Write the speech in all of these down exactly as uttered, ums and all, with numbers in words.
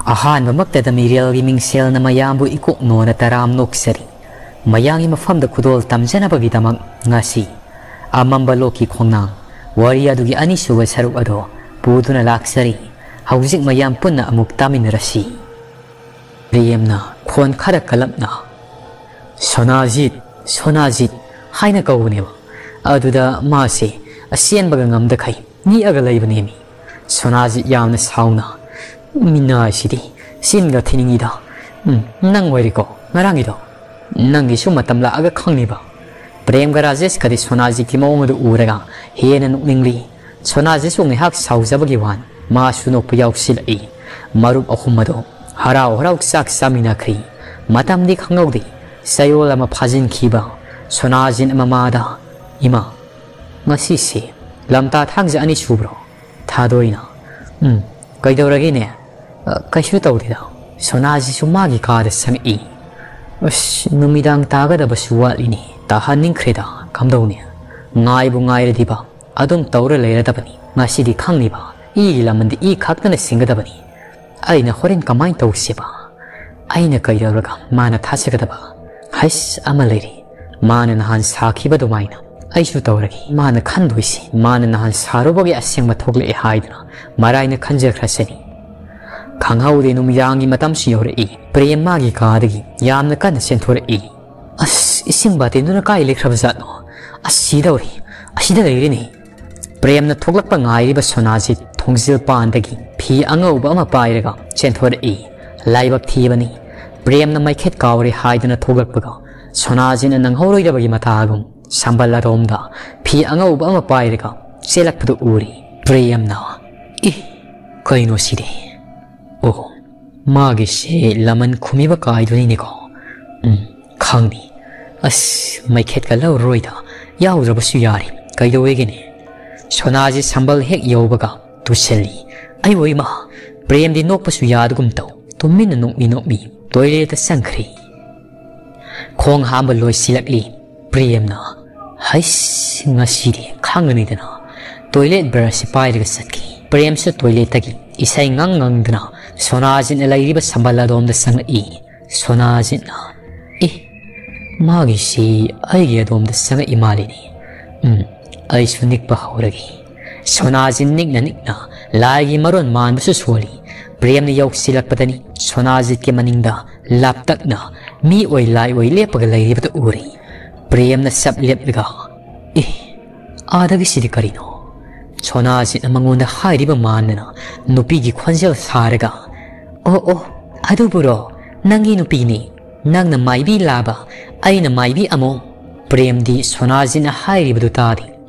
ꯑꯍꯥꯟꯕꯃꯛꯇꯗ ꯃꯤꯔꯦꯜꯒꯤ ꯃꯤꯡꯁꯦꯜꯅ ꯃꯌꯥꯝꯕꯨ ꯏꯀꯣꯛ ꯅꯣꯟꯅ ꯇꯔꯥꯝ ꯅꯣꯛꯆꯔꯤ꯫ ꯃꯌꯥꯝꯒꯤ ꯃꯐꯝꯗ ꯈꯨꯗꯣꯜ ꯇꯝꯖꯅꯕꯒꯤꯗꯃꯛ ꯉꯁꯤ ꯑꯃꯝꯕ ꯂꯣꯛꯀꯤ ꯈꯣꯡꯅꯥꯡ ꯋꯥꯔꯤ ꯑꯗꯨꯒꯤ ꯑꯅꯤꯁꯨꯕ ꯁꯔꯨꯛ ꯑꯗꯨ ꯄꯨꯗꯨꯅ ꯂꯥꯛꯆꯔꯤ꯫ ꯍꯧꯖꯤꯛ ꯃꯌꯥꯝ ꯄꯨꯟꯅ ꯑꯃꯨꯛ ꯇꯥꯃꯤꯟꯅꯔꯁꯤ꯫ ꯄ꯭ꯔꯦꯝꯅ ꯈꯣꯟ ꯈꯔ ꯀꯜꯂꯞꯅ, "ꯁꯣꯅꯥꯖꯤꯠ, ꯁꯣꯅꯥꯖꯤꯠ" ꯍꯥꯏꯅ ꯀꯧꯕꯅꯦꯕ꯫ ꯑꯗꯨꯗ ꯃꯥꯁꯦ ꯑꯆꯦꯟꯕꯒ ꯉꯝꯗꯈꯩ ꯅꯤꯛꯑꯒ ꯂꯩꯕꯅꯦꯃꯤ꯫ ꯁꯣꯅꯥꯖꯤꯠ ꯌꯥꯝꯅ ꯁꯥꯎꯅ, "ꯃꯤꯅꯥꯏꯁꯤꯗꯤ ꯆꯤꯟꯒ ꯊꯤꯅꯤꯡꯉꯤꯗ꯫ ꯎꯝ, ꯅꯪ ꯑꯣꯏꯔꯦꯀꯣ ꯉꯔꯥꯡꯒꯤꯗꯣ꯫ ꯅꯪꯒꯤꯁꯨ ꯃꯇꯝ ꯂꯥꯛꯑꯒ ꯈꯪꯅꯤꯕ"꯫ ꯄ꯭ꯔꯦꯝꯒ ꯔꯥꯖꯦꯁꯀꯗꯤ ꯁꯣꯅꯥꯖꯤꯠꯀꯤ ꯃꯑꯣꯡ ꯑꯗꯨ ꯎꯔꯒ ꯍꯦꯟꯅ ꯅꯣꯛꯅꯤꯡꯂꯤ꯫ ꯁꯣꯅꯥꯖꯤꯠꯁꯨ ꯉꯥꯏꯍꯥꯛ ꯁꯥꯎꯖꯕꯒꯤ ꯋꯥꯅꯤ, ꯃꯥꯁꯨ ꯅꯣꯛꯄ ꯌꯥꯎꯁꯤꯜꯂꯛꯏ꯫ ꯃꯔꯨꯞ ꯑꯍꯨꯝ ꯑꯗꯨ ꯍꯔꯥꯎ ꯍꯔꯥꯎ ꯆꯥꯛ ꯆꯥꯃꯤꯟꯅꯈ꯭ꯔꯤ꯫ ꯃꯇꯝꯗꯤ ꯈꯪꯍꯧꯗꯦ꯫ ꯆꯌꯣꯜ ꯑꯃ ꯐꯥꯖꯤꯟꯈꯤꯕ꯫ ꯁꯣꯅꯥꯖꯤꯠ ꯃꯃꯥꯗ, "ꯏꯃꯥ, ꯉꯁꯤꯁꯦ ꯂꯝꯇꯥ ꯊꯥꯡꯖ ꯑꯅꯤ ꯁꯨꯕ꯭ꯔꯣ?" ꯊꯥꯗꯣꯏꯅ, "ꯎꯝ, ꯀꯩꯗꯧꯔꯒꯦꯅꯦ?" "ꯑ, ꯀꯩꯁꯨ ꯇꯧꯗꯦꯗ"꯫ ꯁꯣꯅꯥꯖꯤꯠꯁꯨ ꯃꯥꯒꯤ ꯀꯥꯗ ꯆꯪꯉꯛꯏ꯫ "ꯑꯁ, ꯅꯨꯃꯤꯗꯥꯡ ꯇꯥꯒꯗꯕꯁꯨ ꯋꯥꯠꯂꯤꯅꯦ, ꯇꯥꯍꯟꯅꯤꯡꯈ꯭ꯔꯦꯗ꯫ ꯀꯝꯗꯧꯅꯤ? ꯉꯥꯏꯕꯨ ꯉꯥꯏꯔꯗꯤꯕ ꯑꯗꯨꯝ ꯇꯧꯔ ꯂꯩꯔꯗꯕꯅꯤ꯫ ꯉꯁꯤꯗꯤ ꯈꯪꯅꯤꯕ, ꯏꯒꯤ ꯂꯃꯟꯗꯤ ꯏ ꯈꯛꯇꯅ ꯁꯤꯡꯒꯗꯕꯅꯤ꯫ ꯑꯩꯅ ꯍꯣꯔꯦꯟ ꯀꯃꯥꯏꯅ ꯇꯧꯁꯦꯕ? ꯑꯩꯅ ꯀꯩꯗꯧꯔꯒ ꯃꯥꯅ ꯊꯥꯖꯒꯗꯕ? ꯍꯩꯁ, ꯑꯃ ꯂꯩꯔꯤ꯫ ꯃꯥꯅ ꯅꯍꯥꯟ ꯁꯥꯈꯤꯕ ꯑꯗꯨꯃꯥꯏꯅ ꯑꯩꯁꯨ ꯇꯧꯔꯒꯦ꯫ ꯃꯥꯅ ꯈꯟꯗꯣꯏꯁꯤ, ꯃꯥꯅ ꯅꯍꯥꯟ ꯁꯥꯔꯨꯕꯒꯤ ꯑꯁꯦꯡꯕ ꯊꯣꯛꯂꯛꯑꯦ ꯍꯥꯏꯗꯨꯅ ꯃꯔꯥꯏꯅ ꯈꯟꯖꯈ꯭ꯔꯁꯅꯤ"꯫ ꯈꯪꯍꯧꯗꯦ, ꯅꯨꯃꯤꯗꯥꯡꯒꯤ ꯃꯇꯝꯁꯨ ꯌꯧꯔꯛꯏ꯫ ꯄ꯭ꯔꯦꯝ ꯃꯥꯒꯤ ꯀꯥꯗꯒꯤ ꯌꯥꯝꯅ ꯀꯟꯅ ꯆꯦꯟꯊꯣꯔꯛꯏ꯫ "ꯑꯁ, ꯏꯁꯤꯡ ꯕꯥꯇꯤꯟꯗꯨꯅ ꯀꯥꯏ ꯂꯩꯈ꯭ꯔꯕ ꯖꯥꯠꯅꯣ? ꯑꯁ, ꯁꯤꯗꯧꯔꯤ꯫ ꯑꯁꯤꯗ ꯂꯩꯔꯤꯅꯤ"꯫ ꯄ꯭ꯔꯦꯝꯅ ꯊꯣꯛꯂꯛꯄ ꯉꯥꯏꯔꯤꯕ ꯁꯣꯅꯥꯖꯤꯠ ꯊꯣꯡꯖꯤꯜ ꯄꯥꯟꯗꯒꯤ ꯐꯤ ꯑꯉꯧꯕ ꯑꯃ ꯄꯥꯏꯔꯒ ꯆꯦꯟꯊꯣꯔꯛꯏ꯫ ꯂꯥꯏꯕꯛ ꯊꯤꯕꯅꯤ, ꯄ꯭ꯔꯦꯝꯅ ꯃꯩꯈꯦꯠ ꯀꯥꯎꯔꯦ ꯍꯥꯏꯗꯨꯅ ꯊꯣꯛꯂꯛꯄꯒ ꯁꯣꯅꯥꯖꯤꯠꯅ ꯅꯪꯍꯧꯔꯣꯏꯗꯕꯒꯤ ꯃꯇꯥꯒꯨꯝ ꯁꯝꯕꯜ ꯑꯗꯣꯝꯗ ꯐꯤ ꯑꯉꯧꯕ ꯑꯃ ꯄꯥꯏꯔꯒ ꯆꯦꯜꯂꯛꯄꯗꯨ ꯎꯔꯤ꯫ ꯄ꯭ꯔꯦꯝꯅ, "ꯏ, ꯀꯩꯅꯣ ꯁꯤꯗꯤ? ꯑꯣ, ꯃꯥꯒꯤꯁꯦ ꯂꯃꯟ ꯈꯨꯝꯃꯤꯕ ꯀꯥꯏꯗꯨꯅꯤꯅꯦꯀꯣ꯫ ꯎꯝ, ꯈꯪꯅꯤ꯫ ꯑꯁ, ꯃꯩꯈꯦꯠꯀ ꯂꯧꯔꯔꯣꯏꯗ, ꯌꯥꯎꯗ꯭ꯔꯕꯁꯨ ꯌꯥꯔꯤ꯫ ꯀꯩꯗꯧꯋꯦꯒꯦꯅꯦ?" ꯁꯣꯅꯥꯖꯤꯠ ꯁꯝꯕꯜ ꯍꯦꯛ ꯌꯧꯕꯒ ꯇꯨꯁꯜꯂꯤ꯫ "ꯑꯩ ꯑꯣꯏꯃ!" ꯄ꯭ꯔꯦꯝꯗꯤ ꯅꯣꯛꯄꯁꯨ ꯌꯥꯗꯒꯨꯝ ꯇꯧ, ꯇꯨꯃꯤꯟꯅ ꯅꯣꯛꯃꯤ ꯅꯣꯛꯃꯤ ꯇꯣꯏꯂꯦꯠꯇ ꯆꯪꯈ꯭ꯔꯦ꯫ ꯈꯣꯡ ꯍꯥꯝꯕ ꯂꯣꯏꯁꯤꯜꯂꯛꯂꯤ꯫ ꯄ꯭ꯔꯦꯝꯅ, "ꯍꯩꯁ, ꯉꯁꯤꯗꯤ ꯈꯪꯒꯅꯤꯗꯅ" ꯇꯣꯏꯂꯦꯠ ꯕ꯭ꯔꯁꯁꯤ ꯄꯥꯏꯔꯒ ꯆꯠꯈꯤ꯫ ꯄ꯭ꯔꯦꯝꯁꯨ ꯇꯣꯏꯂꯦꯠꯇꯒꯤ ꯏꯁꯩ ꯉꯪ ꯉꯪꯗꯅ ꯁꯣꯅꯥꯖꯤꯠꯅ ꯂꯩꯔꯤꯕ ꯁꯝꯕꯜ ꯑꯗꯣꯝꯗ ꯆꯪꯂꯛꯏ꯫ ꯁꯣꯅꯥꯖꯤꯠꯅ, "ꯑꯦ, ꯃꯥꯒꯤꯁꯤ ꯑꯩꯒꯤ ꯑꯗꯣꯝꯗ ꯆꯪꯉꯛꯏ ꯃꯥꯜꯂꯤꯅꯦ꯫ ꯎꯝ, ꯑꯩꯁꯨ ꯅꯤꯛꯄ ꯍꯧꯔꯒꯦ"꯫ ꯁꯣꯅꯥꯖꯤꯠ ꯅꯤꯛꯅ ꯅꯤꯛꯅ ꯂꯥꯏꯒꯤ ꯃꯔꯣꯟ ꯃꯥꯟꯕꯁꯨ ꯁꯣꯜꯂꯤ꯫ ꯄ꯭ꯔꯦꯝꯅ ꯌꯧꯁꯤꯜꯂꯛꯄꯗꯅꯤ ꯁꯣꯅꯥꯖꯤꯠꯀꯤ ꯃꯅꯤꯡꯗ ꯂꯥꯞꯇꯛꯅ ꯃꯤ ꯑꯣꯏ ꯂꯥꯏ ꯑꯣꯏ ꯂꯦꯞꯄꯒ ꯂꯩꯔꯤꯕꯗꯨ ꯎꯔꯤ꯫ ꯄ꯭ꯔꯦꯝꯅ ꯆꯞ ꯂꯦꯞꯂꯒ, "ꯑꯦ, ꯑꯥꯗꯒꯤꯁꯤꯗꯤ ꯀꯔꯤꯅꯣ?" ꯁꯣꯅꯥꯖꯤꯠꯅ ꯃꯉꯣꯟꯗ ꯍꯥꯏꯔꯤꯕ ꯃꯥꯟꯗꯅ ꯅꯨꯄꯤꯒꯤ ꯈꯣꯟꯖꯦꯜ ꯁꯥꯔꯒ, "ꯑꯣ, ꯑꯣ, ꯑꯗꯨꯕꯨꯔꯣ? ꯅꯪꯒꯤ ꯅꯨꯄꯤꯅꯤ꯫ ꯅꯪꯅ ꯃꯥꯏꯕꯤ ꯂꯥꯕ, ꯑꯩꯅ ꯃꯥꯏꯕꯤ ꯑꯃꯣ"꯫ ꯄ꯭ꯔꯦꯝꯗꯤ ꯁꯣꯅꯥꯖꯤꯠꯅ ꯍꯥꯏꯔꯤꯕꯗꯨ ꯇꯥꯗꯦ꯫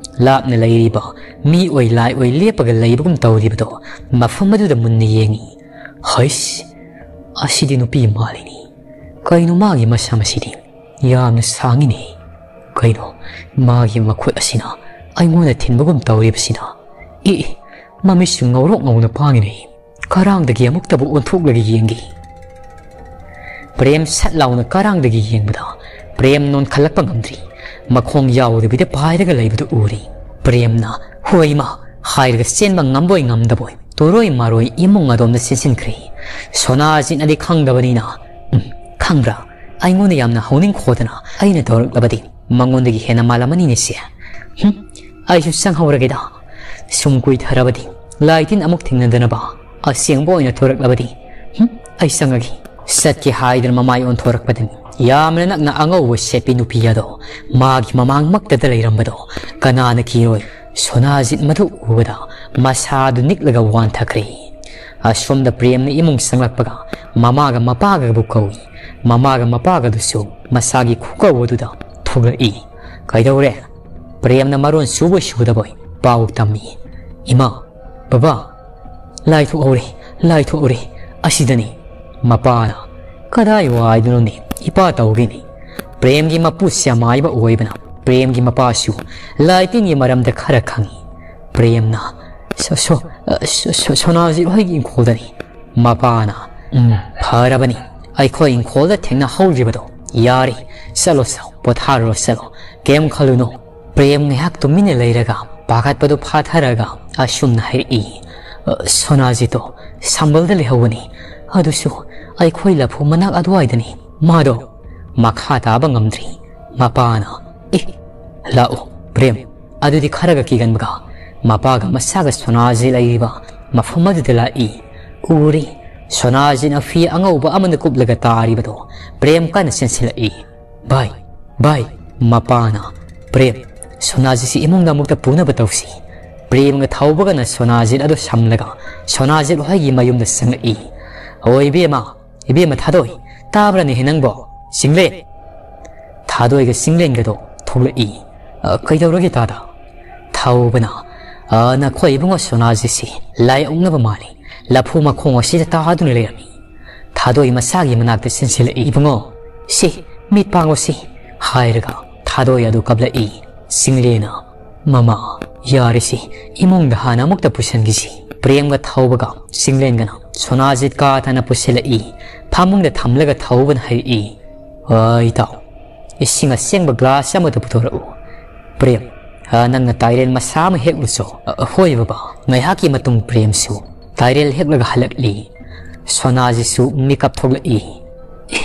ꯂꯥꯞꯅ ꯂꯩꯔꯤꯕ ꯃꯤ ꯑꯣꯏ ꯂꯥꯏ ꯑꯣꯏ ꯂꯦꯞꯄꯒ ꯂꯩꯕꯒꯨꯝ ꯇꯧꯔꯤꯕꯗꯣ ꯃꯐꯝ ꯑꯗꯨꯗ ꯃꯨꯟꯅ ꯌꯦꯡꯉꯤ꯫ "ꯍꯩꯁ, ꯑꯁꯤꯗꯤ ꯅꯨꯄꯤ ꯃꯥꯜꯂꯤꯅꯤ꯫ ꯀꯩꯅꯣ ꯃꯥꯒꯤ ꯃꯁꯝ ꯑꯁꯤꯗꯤ? ꯌꯥꯝꯅ ꯁꯥꯡꯉꯤꯅꯦ꯫ ꯀꯩꯅꯣ ꯃꯥꯒꯤ ꯃꯈꯨꯠ ꯑꯁꯤꯅ ꯑꯩꯉꯣꯟꯗ ꯊꯤꯟꯕꯒꯨꯝ ꯇꯧꯔꯤꯕꯁꯤꯅ? ꯑꯦ, ꯃꯃꯤꯠꯁꯨ ꯉꯧꯔꯣꯛ ꯉꯧꯅ ꯄꯥꯡꯉꯤꯅꯦ꯫ ꯀꯔꯥꯡꯗꯒꯤ ꯑꯃꯨꯛꯇꯕꯨ ꯑꯣꯟꯊꯣꯛꯂꯒ ꯌꯦꯡꯒꯦ"꯫ ꯄ꯭ꯔꯦꯝ ꯁꯠ ꯂꯥꯎꯅ ꯀꯔꯥꯡꯗꯒꯤ ꯌꯦꯡꯕꯗ ꯄ꯭ꯔꯦꯝ ꯅꯣꯟꯈꯠꯂꯛꯄ ꯉꯝꯗ꯭ꯔꯤ꯫ ꯃꯈꯣꯡ ꯌꯥꯎꯗꯕꯤꯗ ꯄꯥꯏꯔꯒ ꯂꯩꯕꯗꯨ ꯎꯔꯤ꯫ ꯄ꯭ꯔꯦꯝꯅ "ꯍꯣꯏꯃ" ꯍꯥꯏꯔꯒ ꯆꯦꯟꯕ ꯉꯝꯕꯣꯏ ꯉꯝꯗꯕꯣꯏ ꯇꯣꯔꯣꯏ ꯃꯥꯔꯣꯏ ꯏꯃꯨꯡ ꯑꯗꯣꯝꯗ ꯆꯦꯟꯁꯤꯟꯈ꯭ꯔꯦ꯫ ꯁꯣꯅꯥꯖꯤꯠꯅꯗꯤ ꯈꯪꯗꯕꯅꯤꯅ, "ꯎꯝ, ꯈꯪꯕ꯭ꯔꯥ? ꯑꯩꯉꯣꯟꯗ ꯌꯥꯝꯅ ꯍꯧꯅꯤꯡꯈꯣꯗꯅ ꯑꯩꯅ ꯇꯧꯔꯛꯂꯕꯗꯤ ꯃꯉꯣꯟꯗꯒꯤ ꯍꯦꯟꯅ ꯃꯥꯜꯂꯝꯃꯅꯤꯅꯦ ꯁꯦ꯫ ꯍꯨꯝ, ꯑꯩꯁꯨ ꯆꯪꯍꯧꯔꯒꯦꯗ꯫ ꯁꯨꯝ ꯀꯨꯏꯊꯔꯕꯗꯤ ꯂꯥꯏ ꯇꯤꯟ ꯑꯃꯨꯛ ꯊꯦꯡꯅꯗꯅꯕ꯫ ꯑꯁꯦꯡꯕ ꯑꯣꯏꯅ ꯊꯣꯔꯛꯂꯕꯗꯤ, ꯍꯨꯝ, ꯑꯩ ꯆꯪꯉꯒꯦ"꯫ ꯆꯠꯀꯦ ꯍꯥꯏꯗꯨꯅ ꯃꯃꯥꯏ ꯑꯣꯟꯊꯣꯔꯛꯄꯗꯅꯤ ꯌꯥꯝꯅ ꯅꯛꯅ ꯑꯉꯧꯕ ꯁꯦꯠꯄꯤ ꯅꯨꯄꯤ ꯑꯗꯣ ꯃꯥꯒꯤ ꯃꯃꯥꯡꯃꯛꯇꯗ ꯂꯩꯔꯝꯕꯗꯣ ꯀꯅꯥꯅ ꯀꯤꯔꯣꯏ? ꯁꯣꯅꯥꯖꯤꯠ ꯃꯗꯨ ꯎꯕꯗ ꯃꯁꯥꯗꯨ ꯅꯤꯛꯂꯒ ꯋꯥꯟꯊꯈ꯭ꯔꯦ꯫ ꯑꯁꯣꯝꯗ ꯄ꯭ꯔꯦꯝꯅ ꯏꯃꯨꯡ ꯆꯪꯂꯛꯄꯒ ꯃꯃꯥꯒ ꯃꯄꯥꯒꯕꯨ ꯀꯧꯏ꯫ ꯃꯃꯥꯒ ꯃꯄꯥꯒꯗꯨꯁꯨ ꯃꯁꯥꯒꯤ ꯈꯨꯀꯧ ꯑꯗꯨꯗ ꯊꯣꯛꯂꯛꯏ꯫ "ꯀꯩꯗꯧꯔꯦ?" ꯄ꯭ꯔꯦꯝꯅ ꯃꯔꯣꯟ ꯁꯨꯕꯣꯏ ꯁꯨꯗꯕꯣꯏ ꯄꯥꯎ ꯇꯝꯃꯤ꯫ "ꯏꯃꯥ, ꯕꯕꯥ, ꯂꯥꯏ ꯊꯣꯛꯍꯧꯔꯦ, ꯂꯥꯏ ꯊꯣꯛꯍꯧꯔꯦ꯫ ꯑꯁꯤꯗꯅꯤ"꯫ ꯃꯄꯥꯅ, "ꯀꯗꯥꯏ ꯋꯥꯏꯗꯅꯣꯅꯦ ꯏꯄꯥ ꯇꯧꯒꯦꯅꯦ?" ꯄ꯭ꯔꯦꯝꯒꯤ ꯃꯄꯨ ꯁꯦꯃꯥꯏꯕ ꯑꯣꯏꯕꯅ ꯄ꯭ꯔꯦꯝꯒꯤ ꯃꯄꯥꯁꯨ ꯂꯥꯏ ꯇꯤꯟꯒꯤ ꯃꯔꯝꯗ ꯈꯔ ꯈꯪꯏ꯫ ꯄ꯭ꯔꯦꯝꯅ, "ꯁꯣ-, ꯁꯣ-, ꯑ, ꯁꯣ-, ꯁꯣ-, ꯁꯣꯅꯥꯖꯤꯠ ꯍꯣꯏꯒꯤ ꯏꯪꯈꯣꯜꯗꯅꯤ"꯫ ꯃꯄꯥꯅ, "ꯎꯝ, ꯐꯔꯕꯅꯤ꯫ ꯑꯩꯈꯣꯏ ꯏꯪꯈꯣꯜꯗ ꯊꯦꯡꯅꯍꯧꯗ꯭ꯔꯤꯕꯗꯣ ꯌꯥꯔꯦ꯫ ꯆꯠꯂꯣ, ꯆꯠꯂꯣ, ꯄꯣꯊꯥꯔꯨꯔꯣ, ꯆꯠꯂꯣ꯫ ꯀꯩꯝ ꯈꯜꯂꯨꯅꯨ"꯫ ꯄ꯭ꯔꯦꯝ ꯉꯥꯏꯍꯥꯛ ꯇꯨꯃꯤꯟꯅ ꯂꯩꯔꯒ ꯄꯥꯈꯠꯄꯗꯨ ꯐꯥꯊꯔꯒ ꯑꯁꯨꯝꯅ ꯍꯥꯏꯔꯛꯏ꯫ ꯑ, ꯁꯣꯅꯥꯖꯤꯠꯇꯣ ꯁꯝꯕꯜꯗ ꯂꯩꯍꯧꯕꯅꯤ꯫ ꯑꯗꯨꯁꯨ ꯑꯩꯈꯣꯏ ꯂꯐꯨ ꯃꯅꯥꯛ ꯑꯗꯨꯋꯥꯏꯗꯅꯤ꯫ ꯃꯥꯗꯣ ꯃꯈꯥ ꯇꯥꯕ ꯉꯝꯗ꯭ꯔꯤ꯫ ꯃꯄꯥꯅ, "ꯑꯦ, ꯂꯥꯛꯑꯣ, ꯄ꯭ꯔꯦꯝ꯫" ꯑꯗꯨꯗꯤ ꯈꯔꯒ ꯀꯤꯒꯟꯕꯒ ꯃꯄꯥꯒ ꯃꯆꯥꯒ ꯁꯣꯅꯥꯖꯤꯠ ꯂꯩꯔꯤꯕ ꯃꯐꯝ ꯑꯗꯨꯗ ꯂꯥꯛꯏ꯫ ꯎꯔꯤ, ꯁꯣꯅꯥꯖꯤꯠꯅ ꯐꯤ ꯑꯉꯧꯕ ꯑꯃꯅ ꯀꯨꯞꯂꯒ ꯇꯥꯔꯤꯕꯗꯣ ꯄ꯭ꯔꯦꯝ ꯀꯟꯅ ꯆꯦꯟꯁꯤꯜꯂꯛꯏ꯫ "ꯚꯥꯏ, ꯚꯥꯏ!" ꯃꯄꯥꯅ, "ꯄ꯭ꯔꯦꯝ, ꯁꯣꯅꯥꯖꯤꯠꯁꯤ ꯏꯃꯨꯡꯗ ꯑꯃꯨꯛꯇ ꯄꯨꯅꯕ ꯇꯧꯁꯤ꯫" ꯄ꯭ꯔꯦꯝꯒ ꯊꯧꯕꯒꯅ ꯁꯣꯅꯥꯖꯤꯠ ꯑꯗꯨ ꯁꯝꯂꯒ ꯁꯣꯅꯥꯖꯤꯠ ꯍꯣꯏꯒꯤ ꯃꯌꯨꯝꯗ ꯆꯪꯂꯛꯏ꯫ "ꯑꯣ ꯏꯕꯦꯝꯃ, ꯏꯕꯦꯝꯃ ꯊꯥꯗꯣꯏ, ꯇꯥꯕ꯭ꯔꯅꯦꯍꯦ ꯅꯪꯕꯣ? ꯆꯤꯡꯂꯦꯟ!" ꯊꯥꯗꯣꯏꯒ ꯆꯤꯡꯂꯦꯟꯒꯗꯣ ꯊꯣꯛꯂꯛꯏ꯫ "ꯑ, ꯀꯩꯗꯧꯔꯒꯦ ꯇꯥꯗ?" ꯊꯧꯕꯅ, "ꯑ, ꯅꯈꯣꯏ ꯏꯕꯨꯡꯉꯣ ꯁꯣꯅꯥꯖꯤꯠꯁꯤ ꯂꯥꯏ ꯑꯣꯛꯅꯕ ꯃꯥꯜꯂꯤ꯫ ꯂꯐꯨ ꯃꯈꯣꯡ ꯑꯁꯤꯗ ꯇꯥꯗꯨꯅ ꯂꯩꯔꯝꯃꯤ꯫" ꯊꯥꯗꯣꯏ ꯃꯁꯥꯒꯤ ꯃꯅꯥꯛꯇ ꯆꯦꯟꯁꯤꯜꯂꯛꯏ꯫ "ꯏꯕꯨꯡꯉꯣ, ꯁꯤ, ꯃꯤꯠ ꯄꯥꯡꯉꯣ ꯁꯤ," ꯍꯥꯏꯔꯒ ꯊꯥꯗꯣꯏ ꯑꯗꯨ ꯀꯞꯂꯛꯏ꯫ ꯆꯤꯡꯂꯦꯟꯅ, "ꯃꯃꯥ, ꯌꯥꯔꯦꯁꯤ, ꯏꯃꯨꯡꯗ ꯍꯥꯟꯅ ꯑꯃꯨꯛꯇ ꯄꯨꯁꯤꯟꯈꯤꯁꯤ꯫" ꯄ꯭ꯔꯦꯝꯒ ꯊꯧꯕꯒ ꯆꯤꯡꯂꯦꯟꯒꯅ ꯁꯣꯅꯥꯖꯤꯠ ꯀꯥ ꯇꯥꯅ ꯄꯨꯁꯤꯜꯂꯛꯏ꯫ ꯐꯃꯨꯡꯗ ꯊꯝꯂꯒ ꯊꯧꯕꯅ ꯍꯥꯏꯔꯛꯏ, "ꯑ, ꯏꯇꯥꯎ, ꯏꯁꯤꯡ ꯑꯁꯦꯡꯕ ꯒ꯭ꯂꯥꯁ ꯑꯃꯗ ꯄꯨꯊꯣꯔꯛꯎ꯫" "ꯄ꯭ꯔꯦꯝ, ꯑ, ꯅꯪꯅ ꯇꯥꯏꯔꯦꯟ ꯃꯁꯥ ꯑꯃ ꯍꯦꯛꯂꯨꯆꯣ꯫" "ꯑ, ꯍꯣꯏ ꯕꯕꯥ꯫" ꯉꯥꯏꯍꯥꯛꯀꯤ ꯃꯇꯨꯡ ꯄ꯭ꯔꯦꯝꯁꯨ ꯇꯥꯏꯔꯦꯜ ꯍꯦꯛꯂꯒ ꯍꯜꯂꯛꯂꯤ꯫ ꯁꯣꯅꯥꯖꯤꯠꯁꯨ ꯃꯤꯀꯞ ꯊꯣꯛꯂꯛꯏ꯫ "ꯑꯦ,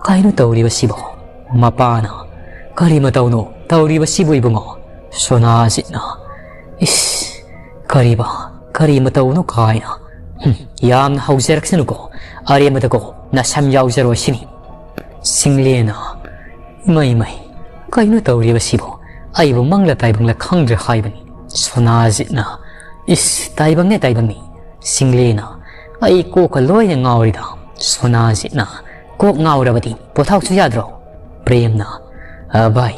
ꯀꯩꯅꯣ ꯇꯧꯔꯤꯕꯁꯤꯕꯣ?" ꯃꯄꯥꯅ, "ꯀꯔꯤ ꯃꯇꯧꯅꯣ ꯇꯧꯔꯤꯕꯁꯤꯕꯨ ꯏꯕꯨꯡꯉꯣ?" ꯁꯣꯅꯥꯖꯤꯠꯅ, "ꯏꯁ, ꯀꯔꯤꯕ, ꯀꯔꯤ ꯃꯇꯧꯅꯣ ꯀꯥꯏꯅ? ꯍꯨꯝ, ꯌꯥꯝꯅ ꯍꯧꯖꯔꯛꯁꯅꯨꯀꯣ, ꯑꯔꯦꯝꯕꯗꯀꯣ ꯅꯁꯝ ꯌꯥꯎꯖꯔꯣꯏ ꯁꯤꯅꯤ꯫" ꯆꯤꯡꯂꯦꯟꯅ, "ꯏꯃꯩ ꯃꯩ, ꯀꯩꯅꯣ ꯇꯧꯔꯤꯕꯁꯤꯕꯣ? ꯑꯩꯕꯨ ꯃꯪꯂ ꯇꯥꯏꯕꯪꯂ ꯈꯪꯗ꯭ꯔꯦ ꯍꯥꯏꯕꯅꯤ꯫" ꯁꯣꯅꯥꯖꯤꯠꯅ, "ꯏꯁ, ꯇꯥꯏꯕꯪꯅꯦ ꯇꯥꯏꯕꯪꯅꯤ꯫" ꯆꯤꯡꯂꯦꯟꯅ, "ꯑꯩ ꯀꯣꯛꯀ ꯂꯣꯏꯅ ꯉꯥꯎꯔꯤꯗ꯫" ꯁꯣꯅꯥꯖꯤꯠꯅ, "ꯀꯣꯛ ꯉꯥꯎꯔꯕꯗꯤ ꯄꯣꯊꯥꯎꯁꯨ ꯌꯥꯗ꯭ꯔꯣ?" ꯄ꯭ꯔꯦꯝꯅ, "ꯑ, ꯚꯥꯏ,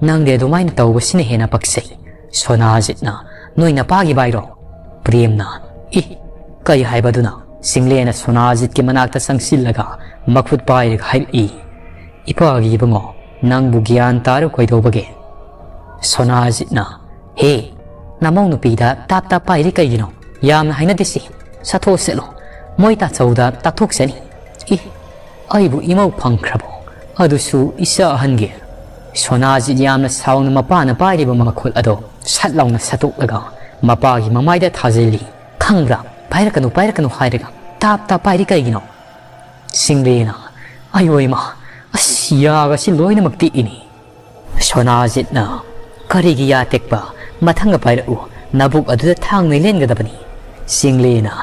ꯅꯪꯗꯤ ꯑꯗꯨꯃꯥꯏꯅ ꯇꯧꯕꯁꯤꯅ ꯍꯦꯟꯅ ꯄꯛꯆꯩ꯫" ꯁꯣꯅꯥꯖꯤꯠꯅ, "ꯅꯣꯏ ꯅꯄꯥꯒꯤ ꯚꯥꯏꯔꯣ?" ꯄ꯭ꯔꯦꯝꯅ, "ꯏ, ꯀꯩ ꯍꯥꯏꯕꯗꯨꯅ?" ꯆꯤꯡꯂꯦꯟꯅ ꯁꯣꯅꯥꯖꯤꯠꯀꯤ ꯃꯅꯥꯛꯇ ꯆꯪꯁꯤꯜꯂꯒ ꯃꯈꯨꯠ ꯄꯥꯏꯔꯒ ꯍꯥꯏꯔꯛꯏ, "ꯏꯄꯥꯒꯤ ꯏꯕꯨꯡꯉꯣ, ꯅꯪꯕꯨ ꯒ꯭ꯌꯥꯟ ꯇꯥꯔꯣ ꯀꯩꯗꯧꯕꯒꯦ?" ꯁꯣꯅꯥꯖꯤꯠꯅ, "ꯍꯦ, ꯅꯃꯧ ꯅꯨꯄꯤꯗ ꯇꯥꯞ ꯇꯥꯞ ꯄꯥꯏꯔꯤ ꯀꯩꯒꯤꯅꯣ? ꯌꯥꯝꯅ ꯍꯥꯏꯅꯗꯦꯁꯤ꯫ ꯆꯠꯊꯣꯛ ꯆꯠꯂꯣ꯫ ꯃꯣꯏ ꯇꯥꯆꯧꯗ ꯇꯥꯛꯊꯣꯛꯆꯅꯤ꯫" "ꯏ, ꯑꯩꯕꯨ ꯏꯃꯧ ꯐꯪꯈ꯭ꯔꯕꯣ? ꯑꯗꯨꯁꯨ ꯏꯆꯥ ꯑꯍꯟꯒꯤ?" ꯁꯣꯅꯥꯖꯤꯠ ꯌꯥꯝꯅ ꯁꯥꯎꯅ ꯃꯄꯥꯅ ꯄꯥꯏꯔꯤꯕ ꯃꯈꯨꯠ ꯑꯗꯣ ꯁꯠ ꯂꯥꯎꯅ ꯁꯠꯇꯣꯛꯂꯒ ꯃꯄꯥꯒꯤ ꯃꯃꯥꯏꯗ ꯊꯥꯖꯤꯜꯂꯤ꯫ ꯈꯪꯕ꯭ꯔꯥ? ꯄꯥꯏꯔꯛꯀꯅꯨ, ꯄꯥꯏꯔꯛꯀꯅꯨ ꯍꯥꯏꯔꯒ ꯇꯥꯞ ꯇꯥꯞ ꯄꯥꯏꯔꯤ ꯀꯩꯒꯤꯅꯣ?" ꯁꯤꯡꯂꯦꯅ, "ꯑꯌꯣ ꯏꯃꯥ, ꯑꯁ, ꯌꯥꯒꯁꯤ ꯂꯣꯏꯅꯃꯛ ꯇꯦꯛꯏꯅꯤ"꯫ ꯁꯣꯅꯥꯖꯤꯠꯅ, "ꯀꯔꯤꯒꯤ ꯌꯥ ꯇꯦꯛꯄ? ꯃꯊꯪꯒ ꯄꯥꯏꯔꯛꯎ, ꯅꯕꯨꯛ ꯑꯗꯨꯗ ꯊꯥꯡꯅ ꯂꯦꯟꯒꯗꯕꯅꯤ"꯫ ꯁꯤꯡꯂꯦꯅ,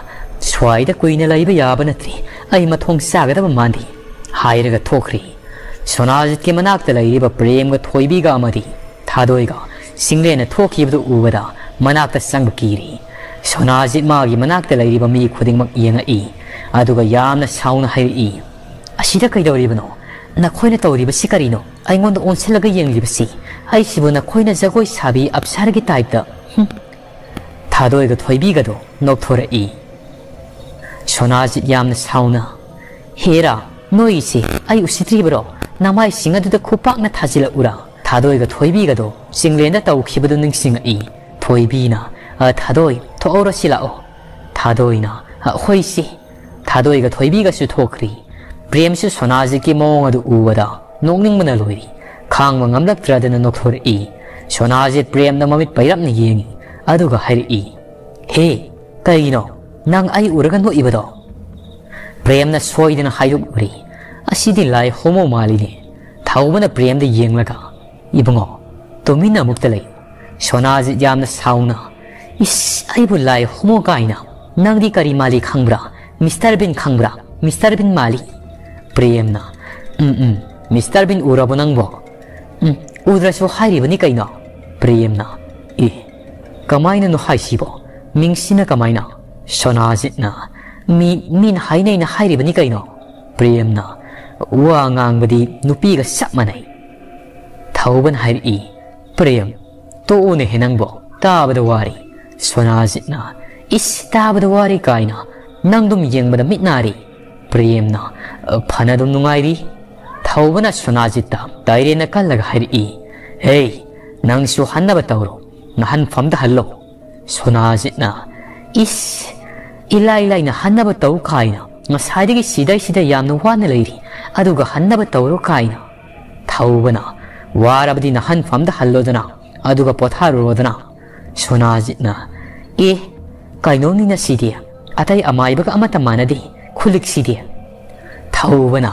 "ꯁ꯭ꯋꯥꯏꯗ ꯀꯨꯏꯅ ꯂꯩꯕ ꯌꯥꯕ ꯅꯠꯇ꯭ꯔꯤ, ꯑꯩ ꯃꯊꯣꯡ ꯆꯥꯒꯗꯕ ꯃꯥꯟꯗꯦ" ꯍꯥꯏꯔꯒ ꯊꯣꯛꯈ꯭ꯔꯤ꯫ ꯁꯣꯅꯥꯖꯤꯠꯀꯤ ꯃꯅꯥꯛꯇ ꯂꯩꯔꯤꯕ ꯄ꯭ꯔꯦꯝꯒ ꯊꯣꯏꯕꯤꯒ ꯑꯃꯗꯤ ꯊꯥꯗꯣꯏꯒ ꯁꯤꯡꯂꯦꯟꯅ ꯊꯣꯛꯈꯤꯕꯗꯨ ꯎꯕꯗ ꯃꯅꯥꯛꯇ ꯆꯪꯕ ꯀꯤꯔꯤ꯫ ꯁꯣꯅꯥꯖꯤꯠ ꯃꯥꯒꯤ ꯃꯅꯥꯛꯇ ꯂꯩꯔꯤꯕ ꯃꯤ ꯈꯨꯗꯤꯡꯃꯛ ꯌꯦꯡꯉꯛꯏ, ꯑꯗꯨꯒ ꯌꯥꯝꯅ ꯁꯥꯎꯅ ꯍꯥꯏꯔꯛꯏ, "ꯑꯁꯤꯗ ꯀꯩꯗꯧꯔꯤꯕꯅꯣ? ꯅꯈꯣꯏꯅ ꯇꯧꯔꯤꯕꯁꯤ ꯀꯔꯤꯅꯣ? ꯑꯩꯉꯣꯟꯗ ꯑꯣꯟꯁꯤꯜꯂꯒ ꯌꯦꯡꯂꯤꯕꯁꯤ? ꯑꯩꯁꯤꯕꯨ ꯅꯈꯣꯏꯅ ꯖꯒꯣꯏ ꯁꯥꯕꯤ ꯑꯞꯁꯥꯔꯒꯤ ꯇꯥꯏꯞꯇ?" ꯍꯨꯝ꯫ ꯊꯥꯗꯣꯏꯒ ꯊꯣꯏꯕꯤꯒꯗꯣ ꯅꯣꯛꯊꯣꯔꯛꯏ꯫ ꯁꯣꯅꯥꯖꯤꯠ ꯌꯥꯝꯅ ꯁꯥꯎꯅ, "ꯍꯦꯔꯥ, ꯅꯣꯏꯒꯤꯁꯤ ꯑꯩ ꯎꯁꯤꯠꯇ꯭ꯔꯤꯕꯔꯣ? ꯅꯃꯥꯏꯁꯤꯡ ꯑꯗꯨꯗ ꯈꯨꯄꯥꯛꯅ ꯊꯥꯖꯤꯜꯂꯛꯎꯔꯥ?" ꯊꯥꯗꯣꯏꯒ ꯊꯣꯏꯕꯤꯒꯗꯣ ꯆꯤꯡꯂꯦꯟꯗ ꯇꯧꯈꯤꯕꯗꯨ ꯅꯤꯡꯁꯤꯡꯉꯛꯏ꯫ ꯊꯣꯏꯕꯤꯅ, "ꯑ, ꯊꯥꯗꯣꯏ, ꯊꯣꯛꯍꯧꯔꯁꯤ ꯂꯥꯛꯑꯣ"꯫ ꯊꯥꯗꯣꯏꯅ, "ꯑ, ꯍꯣꯏꯁꯤ"꯫ ꯊꯥꯗꯣꯏꯒ ꯊꯣꯏꯕꯤꯒꯁꯨ ꯊꯣꯛꯈ꯭ꯔꯤ꯫ ꯄ꯭ꯔꯦꯝꯁꯨ ꯁꯣꯅꯥꯖꯤꯠꯀꯤ ꯃꯑꯣꯡ ꯑꯗꯨ ꯎꯕꯗ ꯅꯣꯛꯅꯤꯡꯕꯅ ꯂꯣꯏꯔꯤ꯫ ꯈꯥꯡꯕ ꯉꯝꯂꯛꯇ꯭ꯔꯗꯅ ꯅꯣꯛꯊꯣꯔꯛꯏ꯫ ꯁꯣꯅꯥꯖꯤꯠ ꯄ꯭ꯔꯦꯝꯗ ꯃꯃꯤꯠ ꯄꯩꯔꯞꯅ ꯌꯦꯡꯉꯤ, ꯑꯗꯨꯒ ꯍꯥꯏꯔꯛꯏ, "ꯍꯦ, ꯀꯩꯒꯤꯅꯣ ꯅꯪ ꯑꯩ ꯎꯔꯒ ꯅꯣꯛꯏꯕꯗꯣ?" ꯄ꯭ꯔꯦꯝꯅ ꯁꯣꯏꯗꯅ ꯍꯥꯏꯗꯣꯛꯂꯨꯔꯤ, "ꯑꯁꯤꯗꯤ ꯂꯥꯏ ꯍꯣꯃꯣ ꯃꯥꯜꯂꯤꯅꯦ"꯫ ꯊꯧꯕꯅ ꯄ꯭ꯔꯦꯝꯗ ꯌꯦꯡꯂꯒ, "ꯏꯕꯨꯡꯉꯣ, ꯇꯨꯃꯤꯟꯅ ꯑꯃꯨꯛꯇ ꯂꯩ"꯫ ꯁꯣꯅꯥꯖꯤꯠ ꯌꯥꯝꯅ ꯁꯥꯎꯅ, "ꯏꯁ, ꯑꯩꯕꯨ ꯂꯥꯏ ꯍꯣꯃꯣ ꯀꯥꯏꯅ? ꯅꯪꯗꯤ ꯀꯔꯤ ꯃꯥꯜꯂꯤ ꯈꯪꯕ꯭ꯔꯥ? ꯃꯤꯁꯇꯔ ꯕꯤꯟ ꯈꯪꯕ꯭ꯔꯥ? ꯃꯤꯁꯇꯔ ꯕꯤꯟ ꯃꯥꯜꯂꯤ"꯫ ꯄ꯭ꯔꯦꯝꯅ, "ꯎꯝ, ꯎꯝ, ꯃꯤꯁꯇꯔ ꯕꯤꯟ ꯎꯔꯕꯣ ꯅꯪꯕꯣ?" "ꯎꯝ, ꯎꯗ꯭ꯔꯁꯨ ꯍꯥꯏꯔꯤꯕꯅꯤ ꯀꯩꯅꯣ"꯫ ꯄ꯭ꯔꯦꯝꯅ, "ꯑꯦ, ꯀꯃꯥꯏꯅꯅꯣ ꯍꯥꯏꯁꯤꯕꯣ? ꯃꯤꯡꯁꯤꯅ ꯀꯃꯥꯏꯅ?" ꯁꯣꯅꯥꯖꯤꯠꯅ, "ꯃꯤ, ꯃꯤꯅ ꯍꯥꯏꯅꯩꯅ ꯍꯥꯏꯔꯤꯕꯅꯤ ꯀꯩꯅꯣ"꯫ ꯄ꯭ꯔꯦꯝꯅ, "ꯋꯥ ꯉꯥꯡꯕꯗꯤ ꯅꯨꯄꯤꯒ ꯆꯞ ꯃꯥꯟꯅꯩ"꯫ ꯊꯧꯕꯅ ꯍꯥꯏꯔꯛꯏ, "ꯄ꯭ꯔꯦꯝ, ꯇꯣꯛꯎꯅꯦꯍꯦ ꯅꯪꯕꯣ, ꯇꯥꯕꯗ ꯋꯥꯔꯦ"꯫ ꯁꯣꯅꯥꯖꯤꯠꯅ, "ꯏꯁ, ꯇꯥꯕꯗ ꯋꯥꯔꯦ ꯀꯥꯏꯅ, ꯅꯪꯗꯨꯝ ꯌꯦꯡꯕꯗ ꯃꯤꯠ ꯅꯥꯔꯦ"꯫ ꯄ꯭ꯔꯦꯝꯅ, "ꯐꯅ ꯑꯗꯨꯝ ꯅꯨꯡꯉꯥꯏꯔꯤ"꯫ ꯊꯧꯕꯅ ꯁꯣꯅꯥꯖꯤꯠꯇ ꯇꯥꯏꯔꯦꯟꯅ ꯀꯜꯂꯒ ꯍꯥꯏꯔꯛꯏ, "ꯍꯦ, ꯅꯪꯁꯨ ꯍꯟꯅꯕ ꯇꯧꯔꯣ, ꯅꯍꯟꯐꯝꯗ ꯍꯜꯂꯣ"꯫ ꯁꯣꯅꯥꯖꯤꯠꯅ, "ꯏꯁ, ꯏꯂꯥꯏ ꯂꯥꯏꯅ ꯍꯟꯅꯕ ꯇꯧ ꯀꯥꯏꯅ, ꯉꯁꯥꯏꯗꯒꯤ ꯁꯤꯗꯩꯁꯤꯗ ꯌꯥꯝꯅ ꯋꯥꯅ ꯂꯩꯔꯤ, ꯑꯗꯨꯒ ꯍꯟꯅꯕ ꯇꯧꯔꯣ ꯀꯥꯏꯅ"꯫ ꯊꯧꯕꯅ, "ꯋꯥꯔꯕꯗꯤ ꯅꯍꯟꯐꯝꯗ ꯍꯜꯂꯣꯗꯅ, ꯑꯗꯨꯒ ꯄꯣꯊꯥꯔꯨꯔꯣꯗꯅ"꯫ ꯁꯣꯅꯥꯖꯤꯠꯅ, "ꯑꯦ, "ꯀꯩꯅꯣꯝꯅꯤꯅ ꯁꯤꯗꯤ, ꯑꯇꯩ ꯑꯃꯥꯏꯕꯒ ꯑꯃꯠꯇ ꯃꯥꯟꯅꯗꯦ, ꯈꯨꯂꯤꯛꯁꯤꯗꯤ"꯫ ꯊꯧꯕꯅ,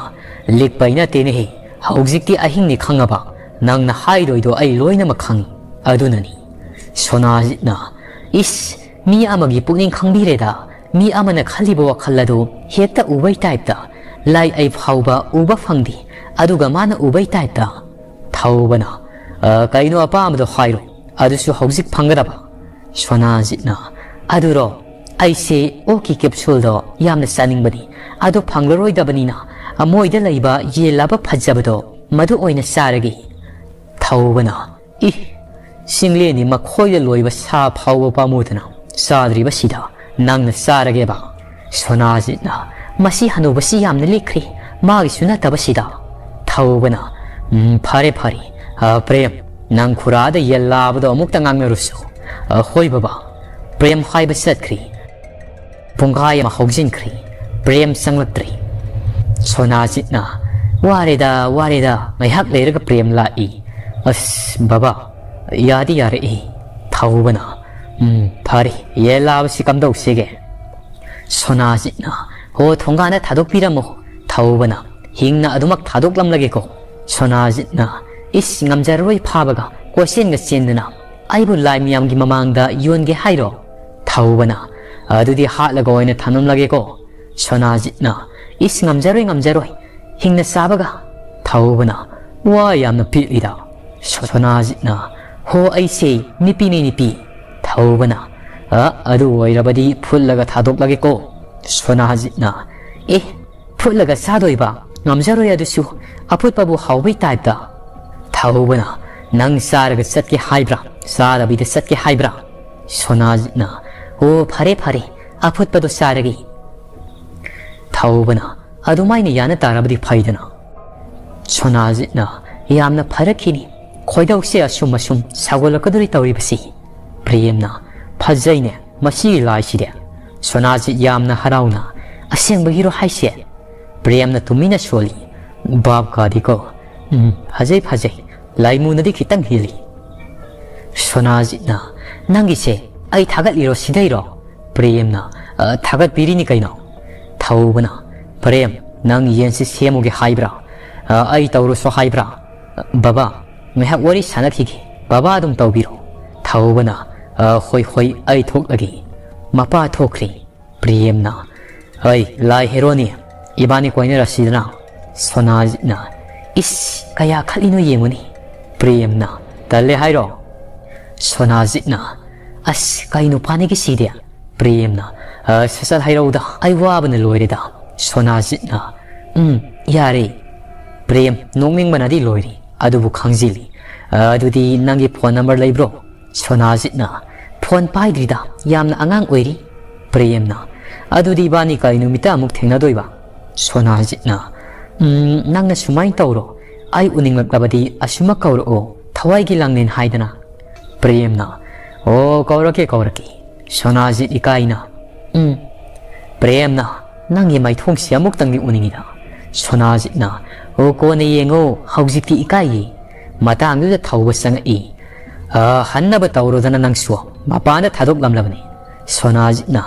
"ꯂꯤꯛꯄꯩ ꯅꯠꯇꯦꯅꯦꯍꯦ, ꯍꯧꯖꯤꯛꯇꯤ ꯑꯍꯤꯡꯅꯤ ꯈꯪꯉꯕ, ꯅꯪꯅ ꯍꯥꯏꯗꯣꯏꯗꯣ ꯑꯩ ꯂꯣꯏꯅꯃꯛ ꯈꯪꯉꯤ, ꯑꯗꯨꯅꯅꯤ"꯫ ꯁꯣꯅꯥꯖꯤꯠꯅ, "ꯏꯁ, ꯃꯤ ꯑꯃꯒꯤ ꯄꯨꯛꯅꯤꯡ ꯈꯪꯕꯤꯔꯦꯗ, ꯃꯤ ꯑꯃꯅ ꯈꯜꯂꯤꯕ ꯋꯥꯈꯜ ꯑꯗꯨ ꯍꯦꯛꯇ ꯎꯕꯩ ꯇꯥꯏꯞꯇ, ꯂꯥꯏ ꯑꯩ ꯐꯥꯎꯕ ꯎꯕ ꯐꯪꯗꯦ, ꯑꯗꯨꯒ ꯃꯥꯅ ꯎꯕꯩ ꯇꯥꯏꯞꯇ"꯫ ꯊꯧꯕꯅ, "ꯑ, ꯀꯩꯅꯣ ꯑꯄꯥꯝꯕꯗꯣ ꯍꯥꯏꯔꯣ, ꯑꯗꯨꯁꯨ ꯍꯧꯖꯤꯛ ꯐꯪꯒꯗꯕ"꯫ ꯁꯣꯅꯥꯖꯤꯠꯅ, "ꯑꯗꯨꯔꯣ, ꯑꯩꯁꯦ ꯑꯣꯛꯀꯤ ꯀꯦꯞꯁꯨꯜꯗꯣ ꯌꯥꯝꯅ ꯆꯥꯅꯤꯡꯕꯅꯤ, ꯑꯗꯣ ꯐꯪꯂꯔꯣꯏꯗꯕꯅꯤꯅ ꯃꯣꯏꯗ ꯂꯩꯕ ꯌꯦꯟ ꯂꯥꯕ ꯐꯖꯕꯗꯣ ꯃꯗꯨ ꯑꯣꯏꯅ ꯆꯥꯔꯒꯦ"꯫ ꯊꯧꯕꯅ, "ꯏ, ꯆꯤꯡꯂꯦꯟꯅꯤ ꯃꯈꯣꯏꯗ ꯂꯣꯏꯕ ꯁꯥ ꯐꯥꯎꯕ ꯄꯥꯝꯃꯨꯗꯅ ꯆꯥꯗ꯭ꯔꯤꯕꯁꯤꯗ ꯅꯪꯅ ꯆꯥꯔꯒꯦꯕ"꯫ ꯁꯣꯅꯥꯖꯤꯠꯅ, "ꯃꯁꯤ ꯍꯅꯨꯕꯁꯤ ꯌꯥꯝꯅ ꯂꯤꯛꯈ꯭ꯔꯦ, ꯃꯥꯒꯤꯁꯨ ꯅꯠꯇꯕꯁꯤꯗ"꯫ ꯊꯧꯕꯅ, "ꯎꯝ, ꯐꯔꯦ, ꯐꯔꯦ꯫ ꯑ, ꯄ꯭ꯔꯦꯝ, ꯅꯪ ꯈꯨꯔꯥꯗ ꯌꯦꯜ ꯂꯥꯕꯗꯣ ꯑꯃꯨꯛꯇ ꯉꯥꯡꯅꯔꯨꯁꯨ"꯫ "ꯑ, ꯍꯣꯏ ꯕꯕꯥ"꯫ ꯄ꯭ꯔꯦꯝ ꯍꯥꯏꯕ ꯆꯠꯈ꯭ꯔꯦ꯫ ꯄꯨꯡꯈꯥꯏ ꯑꯃ ꯍꯧꯖꯤꯟꯈ꯭ꯔꯦ꯫ ꯄ꯭ꯔꯦꯝ ꯆꯪꯂꯛꯇ꯭ꯔꯦ꯫ ꯁꯣꯅꯥꯖꯤꯠꯅ, "ꯋꯥꯔꯦꯗ, ꯋꯥꯔꯦꯗ, ꯉꯥꯏꯍꯥꯛ ꯂꯩꯔꯒ ꯄ꯭ꯔꯦꯝ ꯂꯥꯛꯏ"꯫ "ꯑꯁ, ꯕꯕꯥ, ꯌꯥꯗꯤ ꯌꯥꯔꯛꯏ"꯫ ꯊꯧꯕꯅ, "ꯎꯝ, ꯐꯔꯦ, ꯌꯦꯜ ꯂꯥꯕꯁꯤ ꯀꯝꯗꯧꯁꯤꯒꯦ?" ꯁꯣꯅꯥꯖꯤꯠꯅ, "ꯍꯣ, ꯊꯣꯡꯒꯥꯟꯗ ꯊꯥꯗꯣꯛꯄꯤꯔꯝꯃꯣ"꯫ ꯊꯧꯕꯅ, "ꯍꯤꯡꯅ ꯑꯗꯨꯃꯛ ꯊꯥꯗꯣꯛꯂꯝꯂꯒꯦꯀꯣ"꯫ ꯁꯣꯅꯥꯖꯤꯠꯅ, "ꯏꯁ, ꯉꯝꯖꯔꯔꯣꯏ ꯐꯥꯕꯒ, ꯀꯣꯏꯆꯦꯟꯒ ꯆꯦꯟꯗꯅ ꯑꯩꯕꯨ ꯂꯥꯏ ꯃꯌꯥꯝꯒꯤ ꯃꯃꯥꯡꯗ ꯌꯣꯟꯒꯦ ꯍꯥꯏꯔꯣ?" ꯊꯧꯕꯅ, "ꯑꯗꯨꯗꯤ ꯍꯥꯠꯂꯒ ꯑꯣꯏꯅ ꯊꯝꯂꯝꯂꯒꯦꯀꯣ"꯫ ꯁꯣꯅꯥꯖꯤꯠꯅ, "ꯏꯁ, ꯉꯝꯖꯔꯣꯏ, ꯉꯝꯖꯔꯣꯏ, ꯍꯤꯡꯅ ꯆꯥꯕꯒ"꯫ ꯊꯧꯕꯅ, "ꯋꯥ ꯌꯥꯝꯅ ꯄꯦꯠꯂꯤꯗ"꯫ ꯁꯣꯅꯥꯖꯤꯠꯅ, "ꯍꯣ, ꯑꯩꯁꯦ ꯅꯨꯄꯤꯅꯤ, ꯅꯨꯄꯤ"꯫ ꯊꯧꯕꯅ, "ꯑ, ꯑꯗꯨ ꯑꯣꯏꯔꯕꯗꯤ ꯐꯨꯠꯂꯒ ꯊꯥꯗꯣꯛꯂꯒꯦꯀꯣ"꯫ ꯁꯣꯅꯥꯖꯤꯠꯅ, "ꯑꯦ, ꯐꯨꯠꯂꯒ ꯆꯥꯗꯣꯏꯕ? ꯉꯝꯖꯔꯣꯏ ꯑꯗꯨꯁꯨ, ꯑꯐꯨꯠꯄꯕꯨ ꯍꯥꯎꯕꯩ ꯇꯥꯏꯞꯇ"꯫ ꯊꯧꯕꯅ, "ꯅꯪ ꯆꯥꯔꯒ ꯆꯠꯀꯦ ꯍꯥꯏꯕ꯭ꯔꯥ, ꯆꯥꯗꯕꯤꯗ ꯆꯠꯀꯦ ꯍꯥꯏꯕ꯭ꯔꯥ?" ꯁꯣꯅꯥꯖꯤꯠꯅ, "ꯑꯣ, ꯐꯔꯦ, ꯐꯔꯦ, ꯑꯐꯨꯠꯄꯗꯣ ꯆꯥꯔꯒꯦ"꯫ ꯊꯧꯕꯅ, "ꯑꯗꯨꯃꯥꯏꯅ ꯌꯥꯅ ꯇꯥꯔꯕꯗꯤ ꯐꯩꯗꯅ"꯫ ꯁꯣꯅꯥꯖꯤꯠꯅ, "ꯌꯥꯝꯅ ꯐꯔꯛꯈꯤꯅꯤ, ꯈꯣꯏꯗꯧꯁꯦ ꯑꯁꯨꯝ ꯑꯁꯨꯝ ꯁꯥꯎꯒꯠꯂꯛꯀꯗꯣꯔꯤ ꯇꯧꯔꯤꯕꯁꯤ"꯫ ꯄ꯭ꯔꯦꯝꯅ, "ꯐꯖꯩꯅꯦ ꯃꯁꯤꯒꯤ ꯂꯥꯏꯁꯤꯗꯤ"꯫ ꯁꯣꯅꯥꯖꯤꯠ ꯌꯥꯝꯅ ꯍꯔꯥꯎꯅ, "ꯑꯁꯦꯡꯕꯒꯤꯔꯣ ꯍꯥꯏꯁꯦ?" ꯄ꯭ꯔꯦꯝꯅ ꯇꯨꯃꯤꯟꯅ ꯁꯣꯜꯂꯤ, "ꯚꯥꯞ ꯀꯥꯗꯤꯀꯣ꯫ ꯎꯝ, ꯐꯖꯩ, ꯐꯖꯩ꯫ ꯂꯥꯏꯃꯨꯅꯗꯤ ꯈꯤꯇꯪ ꯍꯦꯜꯂꯤ"꯫ ꯁꯣꯅꯥꯖꯤꯠꯅ, "ꯅꯪꯒꯤꯁꯦ ꯑꯩ ꯊꯥꯒꯠꯂꯤꯔꯣ ꯁꯤꯗꯩꯔꯣ?" ꯄ꯭ꯔꯦꯝꯅ, "ꯑ, ꯊꯥꯒꯠꯄꯤꯔꯤꯅꯤ ꯀꯩꯅꯣ?" ꯊꯧꯕꯅ, "ꯄ꯭ꯔꯦꯝ, ꯅꯪ ꯌꯦꯟꯁꯤ ꯁꯦꯝꯃꯨꯒꯦ ꯍꯥꯏꯕ꯭ꯔꯥ? ꯑ, ꯑꯩ ꯇꯧꯔꯨꯁꯣ ꯍꯥꯏꯕ꯭ꯔꯥ? ꯑ, ꯕꯕꯥ, ꯉꯥꯏꯍꯥꯛ ꯋꯥꯔꯤ ꯁꯥꯟꯅꯈꯤꯒꯦ꯫ ꯕꯕꯥ ꯑꯗꯨꯝ ꯇꯧꯕꯤꯔꯣ꯫" ꯊꯧꯕꯅ, "ꯑ, ꯍꯣꯏ, ꯍꯣꯏ, ꯑꯩ ꯊꯣꯛꯂꯒꯦ꯫" ꯃꯄꯥ ꯊꯣꯛꯈ꯭ꯔꯦ꯫ ꯄ꯭ꯔꯦꯝꯅ, "ꯑꯩ ꯂꯥꯏ ꯍꯦꯔꯣꯅꯤ, ꯏꯕꯥꯅꯤ ꯀꯣꯏꯅꯔꯁꯤꯗꯅ꯫" ꯁꯣꯅꯥꯖꯤꯠꯅ, "ꯏꯁ, ꯀꯌꯥ ꯈꯠꯂꯤꯅꯣ ꯌꯦꯡꯉꯨꯅꯤ꯫" ꯄ꯭ꯔꯦꯝꯅ, "ꯇꯜꯂꯦ ꯍꯥꯏꯔꯣ?" ꯁꯣꯅꯥꯖꯤꯠꯅ, "ꯑꯁ, ꯀꯩ ꯅꯨꯄꯥꯅꯤꯒꯦ ꯁꯤꯗꯤ?" ꯄ꯭ꯔꯦꯝꯅ, "ꯑ, ꯁꯠ ꯁꯠ ꯍꯥꯏꯔꯛꯎꯗ, ꯑꯩ ꯋꯥꯕꯅ ꯂꯣꯏꯔꯦꯗ꯫" ꯁꯣꯅꯥꯖꯤꯠꯅ, "ꯎꯝ, ꯌꯥꯔꯦ꯫" ꯄ꯭ꯔꯦꯝ, ꯅꯣꯛꯅꯤꯡꯕꯅꯗꯤ ꯂꯣꯏꯔꯦ, ꯑꯗꯨꯕꯨ ꯈꯪꯖꯤꯜꯂꯤ꯫ "ꯑ, ꯑꯗꯨꯗꯤ ꯅꯪꯒꯤ ꯐꯣꯟ ꯅꯝꯕꯔ ꯂꯩꯕ꯭ꯔꯣ?" ꯁꯣꯅꯥꯖꯤꯠꯅ, "ꯐꯣꯟ ꯄꯥꯏꯗ꯭ꯔꯤꯗ, ꯌꯥꯝꯅ ꯑꯉꯥꯡ ꯑꯣꯏꯔꯤ꯫" ꯄ꯭ꯔꯦꯝꯅ, "ꯑꯗꯨꯗꯤ ꯏꯕꯥꯅꯤ ꯀꯔꯤ ꯅꯨꯃꯤꯠꯇ ꯑꯃꯨꯛ ꯊꯦꯡꯅꯗꯣꯏꯕ?" ꯁꯣꯅꯥꯖꯤꯠꯅ, "ꯎꯝ, ꯅꯪꯅ ꯁꯨꯃꯥꯏꯅ ꯇꯧꯔꯣ, ꯑꯩ ꯎꯅꯤꯡꯂꯛꯂꯕꯗꯤ ꯑꯁꯨꯃꯛ ꯀꯧꯔꯛꯑꯣ, ꯊꯋꯥꯏꯒꯤ ꯂꯥꯡꯂꯦꯟ ꯍꯥꯏꯗꯅ꯫" ꯄ꯭ꯔꯦꯝꯅ, "ꯑꯣ, ꯀꯧꯔꯛꯀꯦ, ꯀꯧꯔꯛꯀꯦ꯫" ꯁꯣꯅꯥꯖꯤꯠ ꯏꯀꯥꯏꯅ, "ꯎꯝ, ꯄ꯭ꯔꯦꯝꯅ, ꯅꯪꯒꯤ ꯃꯥꯏꯊꯣꯡꯁꯤ ꯑꯃꯨꯛꯇꯪꯗꯤ ꯎꯅꯤꯡꯉꯤꯗ꯫" ꯁꯣꯅꯥꯖꯤꯠꯅ, "ꯑꯣ, ꯀꯣꯟꯅ ꯌꯦꯡꯉꯣ, ꯍꯧꯖꯤꯛꯇꯤ ꯏꯀꯥꯏꯌꯦ꯫" ꯃꯇꯥꯡꯗꯨꯗ ꯊꯧꯕ ꯆꯪꯉꯛꯏ꯫ "ꯑ, ꯍꯟꯅꯕ ꯇꯧꯔꯣꯗꯅ ꯅꯪꯁꯨ, ꯃꯄꯥꯟꯗ ꯊꯥꯗꯣꯛꯂꯝꯂꯕꯅꯤ꯫" ꯁꯣꯅꯥꯖꯤꯠꯅ,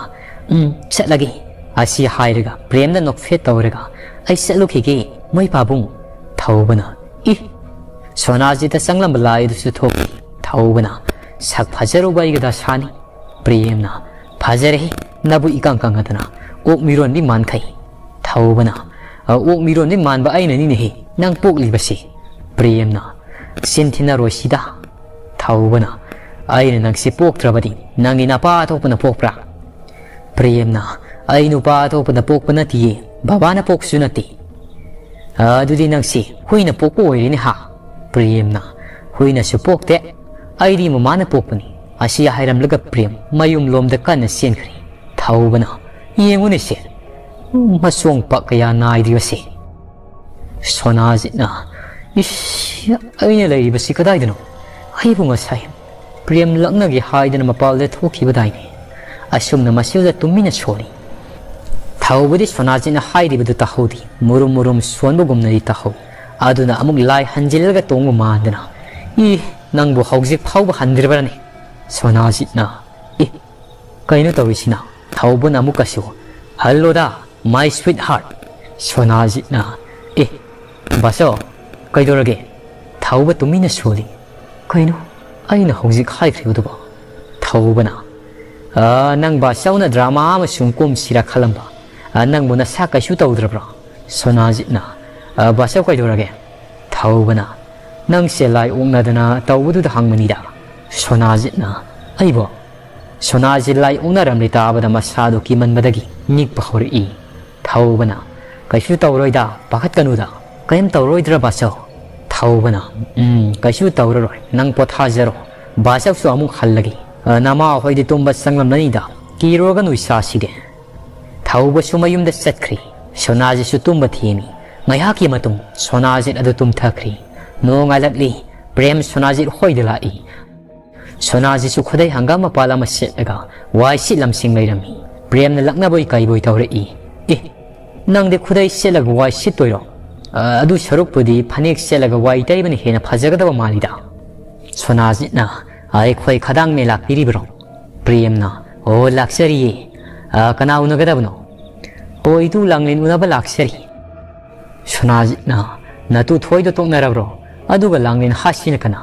"ꯎꯝ, ꯆꯠꯂꯒꯦ꯫" ꯑꯁꯤ ꯍꯥꯏꯔꯒ ꯄ꯭ꯔꯦꯝꯗ ꯅꯣꯛꯐꯦꯠ ꯇꯧꯔꯒ, "ꯑꯩ ꯆꯠꯂꯨꯈꯤꯒꯦ, ꯃꯣꯏ ꯄꯥꯕꯨꯡ꯫" ꯊꯧꯕꯅ, "ꯏ!" ꯁꯣꯅꯥꯖꯤꯠꯇ ꯆꯪꯂꯝꯕ ꯂꯥꯏ ꯑꯗꯨꯁꯨ ꯊꯣꯛꯈꯤ꯫ ꯊꯧꯕꯅ, "ꯁꯛ ꯐꯖꯔꯨꯕ ꯑꯩꯒ ꯗꯁꯥꯅꯤ꯫" ꯄ꯭ꯔꯦꯝꯅ, "ꯐꯖꯔꯦꯍꯦ, ꯅꯕꯨ ꯏꯀꯪ ꯀꯪꯉꯗꯅ, ꯑꯣꯛ ꯃꯤꯔꯣꯟꯕꯤ ꯃꯥꯟꯈꯩ꯫" ꯊꯧꯕꯅ, "ꯑ, ꯑꯣꯛ ꯃꯤꯔꯣꯟꯕꯤ ꯃꯥꯟꯕ ꯑꯩꯅꯅꯤꯅꯦꯍꯦ ꯅꯪ ꯄꯣꯛꯂꯤꯕꯁꯦ꯫" ꯄ꯭ꯔꯦꯝꯅ, "ꯆꯤꯟ ꯊꯤꯟꯅꯔꯣꯏꯁꯤꯗ꯫" ꯊꯧꯕꯅ, "ꯑꯩꯅ ꯅꯪꯁꯦ ꯄꯣꯛꯇ꯭ꯔꯕꯗꯤ ꯅꯪꯒꯤ ꯅꯄꯥ ꯑꯇꯣꯞꯄꯅ ꯄꯣꯛꯄ꯭ꯔꯥ?" ꯄ꯭ꯔꯦꯝꯅ, "ꯑꯩ ꯅꯨꯄꯥ ꯑꯇꯣꯞꯄꯗ ꯄꯣꯛꯄ ꯅꯠꯇꯤꯌꯦ, ꯕꯕꯥꯅ ꯄꯣꯛꯄꯁꯨ ꯅꯠꯇꯦ꯫" "ꯑꯗꯨꯗꯤ ꯅꯪꯁꯤ ꯍꯨꯏꯅ ꯄꯣꯛꯄ ꯑꯣꯏꯔꯦꯅꯦ ꯍꯥ?" ꯄ꯭ꯔꯦꯝꯅ, "ꯍꯨꯏꯅꯁꯨ ꯄꯣꯛꯇꯦ, ꯑꯩꯗꯤ ꯃꯃꯥꯅ ꯄꯣꯛꯄꯅꯤ꯫" ꯑꯁꯤ ꯍꯥꯏꯔꯝꯂꯒ ꯄ꯭ꯔꯦꯝ ꯃꯌꯨꯝꯂꯣꯝꯗ ꯀꯟꯅ ꯆꯦꯟꯈ꯭ꯔꯦ꯫ ꯊꯧꯕꯅ, "ꯌꯦꯡꯉꯨꯅꯦ ꯁꯦ, ꯃꯆꯣꯡ ꯄꯥꯛ ꯀꯌꯥ ꯅꯥꯏꯗ꯭ꯔꯤꯕꯁꯦ꯫" ꯁꯣꯅꯥꯖꯤꯠꯅ, "ꯏꯁ, ꯑꯩꯅ ꯂꯩꯔꯤꯕꯁꯤ ꯀꯗꯥꯏꯗꯅꯣ? ꯑꯩꯕꯨ ꯉꯁꯥꯏ ꯄ꯭ꯔꯦꯝ ꯂꯛꯅꯒꯦ ꯍꯥꯏꯗꯅ ꯃꯄꯥꯜꯗ ꯊꯣꯛꯈꯤꯕꯗꯥꯏꯅꯦ?" ꯑꯁꯨꯝꯅ ꯃꯁꯤꯗ ꯇꯨꯃꯤꯟꯅ ꯁꯣꯜꯂꯤ꯫ ꯊꯧꯕꯗꯤ ꯁꯣꯅꯥꯖꯤꯠꯅ ꯍꯥꯏꯔꯤꯕꯗꯨ ꯇꯥꯍꯧꯗꯦ꯫ ꯃꯨꯔꯨꯝ ꯃꯨꯔꯨꯝ ꯁꯣꯟꯕꯒꯨꯝꯅꯗꯤ ꯇꯥꯍꯧ꯫ ꯑꯗꯨꯅ ꯑꯃꯨꯛ ꯂꯥꯏ ꯍꯟꯖꯤꯜꯂꯒ ꯇꯣꯡꯕ ꯃꯥꯟꯗꯅ, "ꯏ, ꯅꯪꯕꯨ ꯍꯧꯖꯤꯛ ꯐꯥꯎꯕ ꯍꯟꯗ꯭ꯔꯤꯕ꯭ꯔꯅꯦ?" ꯁꯣꯅꯥꯖꯤꯠꯅ, "ꯏ, ꯀꯩꯅꯣ ꯇꯧꯔꯤꯁꯤꯅ? ꯊꯧꯕꯅ ꯑꯃꯨꯛꯀꯁꯨ, "ꯍꯜꯂꯣꯗ, my sweetheart!" ꯁꯣꯅꯥꯖꯤꯠꯅ, "ꯑꯦ, ꯕꯥꯆꯧ, ꯀꯩꯗꯧꯔꯒꯦ?" ꯊꯧꯕ ꯇꯨꯃꯤꯟꯅ ꯁꯣꯜꯂꯤ꯫ "ꯀꯩꯅꯣ ꯑꯩꯅ ꯍꯧꯖꯤꯛ ꯍꯥꯏꯈ꯭ꯔꯤꯕꯗꯨꯕꯣ?" ꯊꯧꯕꯅ, "ꯑ, ꯅꯪ ꯕꯥꯆꯧꯅ drama ꯑꯃ ꯁꯨꯝ ꯀꯨꯝꯁꯤꯔꯥ ꯈꯜꯂꯝꯕ꯫ ꯑ, ꯅꯪꯕꯨ ꯅꯁꯥ ꯀꯩꯁꯨ ꯇꯧꯗ꯭ꯔꯕ꯭ꯔꯣ?" ꯁꯣꯅꯥꯖꯤꯠꯅ, "ꯑ, ꯕꯥꯆꯧ ꯀꯩꯗꯧꯔꯒꯦ?" ꯊꯧꯕꯅ, "ꯅꯪꯁꯦ ꯂꯥꯏ ꯑꯣꯛꯅꯗꯅ ꯇꯧꯕꯗꯨꯗ ꯍꯪꯕꯅꯤꯗ꯫" ꯁꯣꯅꯥꯖꯤꯠꯅ, "ꯑꯩꯕꯣ?" ꯁꯣꯅꯥꯖꯤꯠ ꯂꯥꯏ ꯑꯣꯛꯅꯔꯝꯂꯦ ꯇꯥꯕꯗ ꯃꯁꯥꯗꯨ ꯀꯤꯃꯟꯕꯗꯒꯤ ꯅꯤꯛꯄ ꯍꯧꯔꯛꯏ꯫ ꯊꯧꯕꯅ, "ꯀꯩꯁꯨ ꯇꯧꯔꯣꯏꯗ, ꯄꯥꯈꯠꯀꯅꯨꯗ꯫ ꯀꯔꯤꯝ ꯇꯧꯔꯣꯏꯗ꯭ꯔ ꯕꯥꯆꯧ?" ꯊꯧꯕꯅ, "ꯎꯝ, ꯀꯩꯁꯨ ꯇꯧꯔꯔꯣꯏ꯫ ꯅꯪ ꯄꯣꯊꯥꯖꯔꯣ꯫ ꯕꯥꯆꯧꯁꯨ ꯑꯃꯨꯛ ꯍꯜꯂꯒꯦ꯫ ꯑ, ꯅꯃꯥ ꯍꯣꯏꯗꯤ ꯇꯨꯝꯕ ꯆꯪꯂꯝꯂꯅꯤꯗ꯫ ꯀꯤꯔꯨꯔꯒꯅꯨ ꯏꯆꯥꯁꯤꯗꯤ꯫" ꯊꯧꯕꯁꯨ ꯃꯌꯨꯝꯗ ꯆꯠꯈ꯭ꯔꯤ꯫ ꯁꯣꯅꯥꯖꯤꯠꯁꯨ ꯇꯨꯝꯕ ꯊꯦꯝꯃꯤ꯫ ꯉꯥꯏꯍꯥꯛꯀꯤ ꯃꯇꯨꯡ ꯁꯣꯅꯥꯖꯤꯠ ꯑꯗꯨ ꯇꯨꯝꯊꯈ꯭ꯔꯤ꯫ ꯅꯣꯡꯉꯥꯜꯂꯛꯂꯤ꯫ ꯄ꯭ꯔꯦꯝ ꯁꯣꯅꯥꯖꯤꯠ ꯍꯣꯏꯗ ꯂꯥꯛꯏ꯫ ꯁꯣꯅꯥꯖꯤꯠꯁꯨ ꯈꯨꯗꯩ ꯍꯪꯒꯥꯝ ꯃꯄꯥꯜ ꯑꯃ ꯁꯦꯠꯂꯒ ꯋꯥꯏ ꯁꯤꯠ ꯂꯝꯁꯤꯡ ꯂꯩꯔꯝꯃꯤ꯫ ꯄ꯭ꯔꯦꯝꯅ ꯂꯛꯅꯕꯣꯏ ꯀꯩꯕꯣꯏ ꯇꯧꯔꯛꯏ꯫ "ꯑꯦ, ꯅꯪꯗꯤ ꯈꯨꯗꯩ ꯁꯦꯠꯂꯒ ꯋꯥꯏ ꯁꯤꯠꯇꯣꯏꯔꯣ? ꯑ, ꯑꯗꯨ ꯁꯔꯨꯛꯄꯨꯗꯤ ꯐꯅꯦꯛ ꯁꯦꯠꯂꯒ ꯋꯥꯏ ꯇꯩꯕꯅ ꯍꯦꯟꯅ ꯐꯖꯒꯗꯕ ꯃꯥꯜꯂꯤꯗ꯫" ꯁꯣꯅꯥꯖꯤꯠꯅ, "ꯑꯩꯈꯣꯏ ꯈꯗꯥꯡ ꯃꯦꯂꯥ ꯄꯤꯔꯤꯕꯔꯣ?" ꯄ꯭ꯔꯦꯝꯅ, "ꯑꯣ, ꯂꯥꯛꯆꯔꯤꯌꯦ꯫ ꯑ, ꯀꯅꯥ ꯎꯅꯒꯗꯕꯅꯣ?" "ꯑꯣ, ꯏꯇꯨ ꯂꯥꯡꯂꯦꯟ ꯎꯅꯕ ꯂꯥꯛꯆꯔꯤ꯫" ꯁꯣꯅꯥꯖꯤꯠꯅ, "ꯅꯇꯨ ꯊꯣꯏꯗꯣ ꯇꯣꯛꯅꯔꯕ꯭ꯔꯣ? ꯑꯗꯨꯒ ꯂꯥꯡꯂꯦꯟ ꯍꯥꯏꯁꯤꯅ ꯀꯅꯥ?"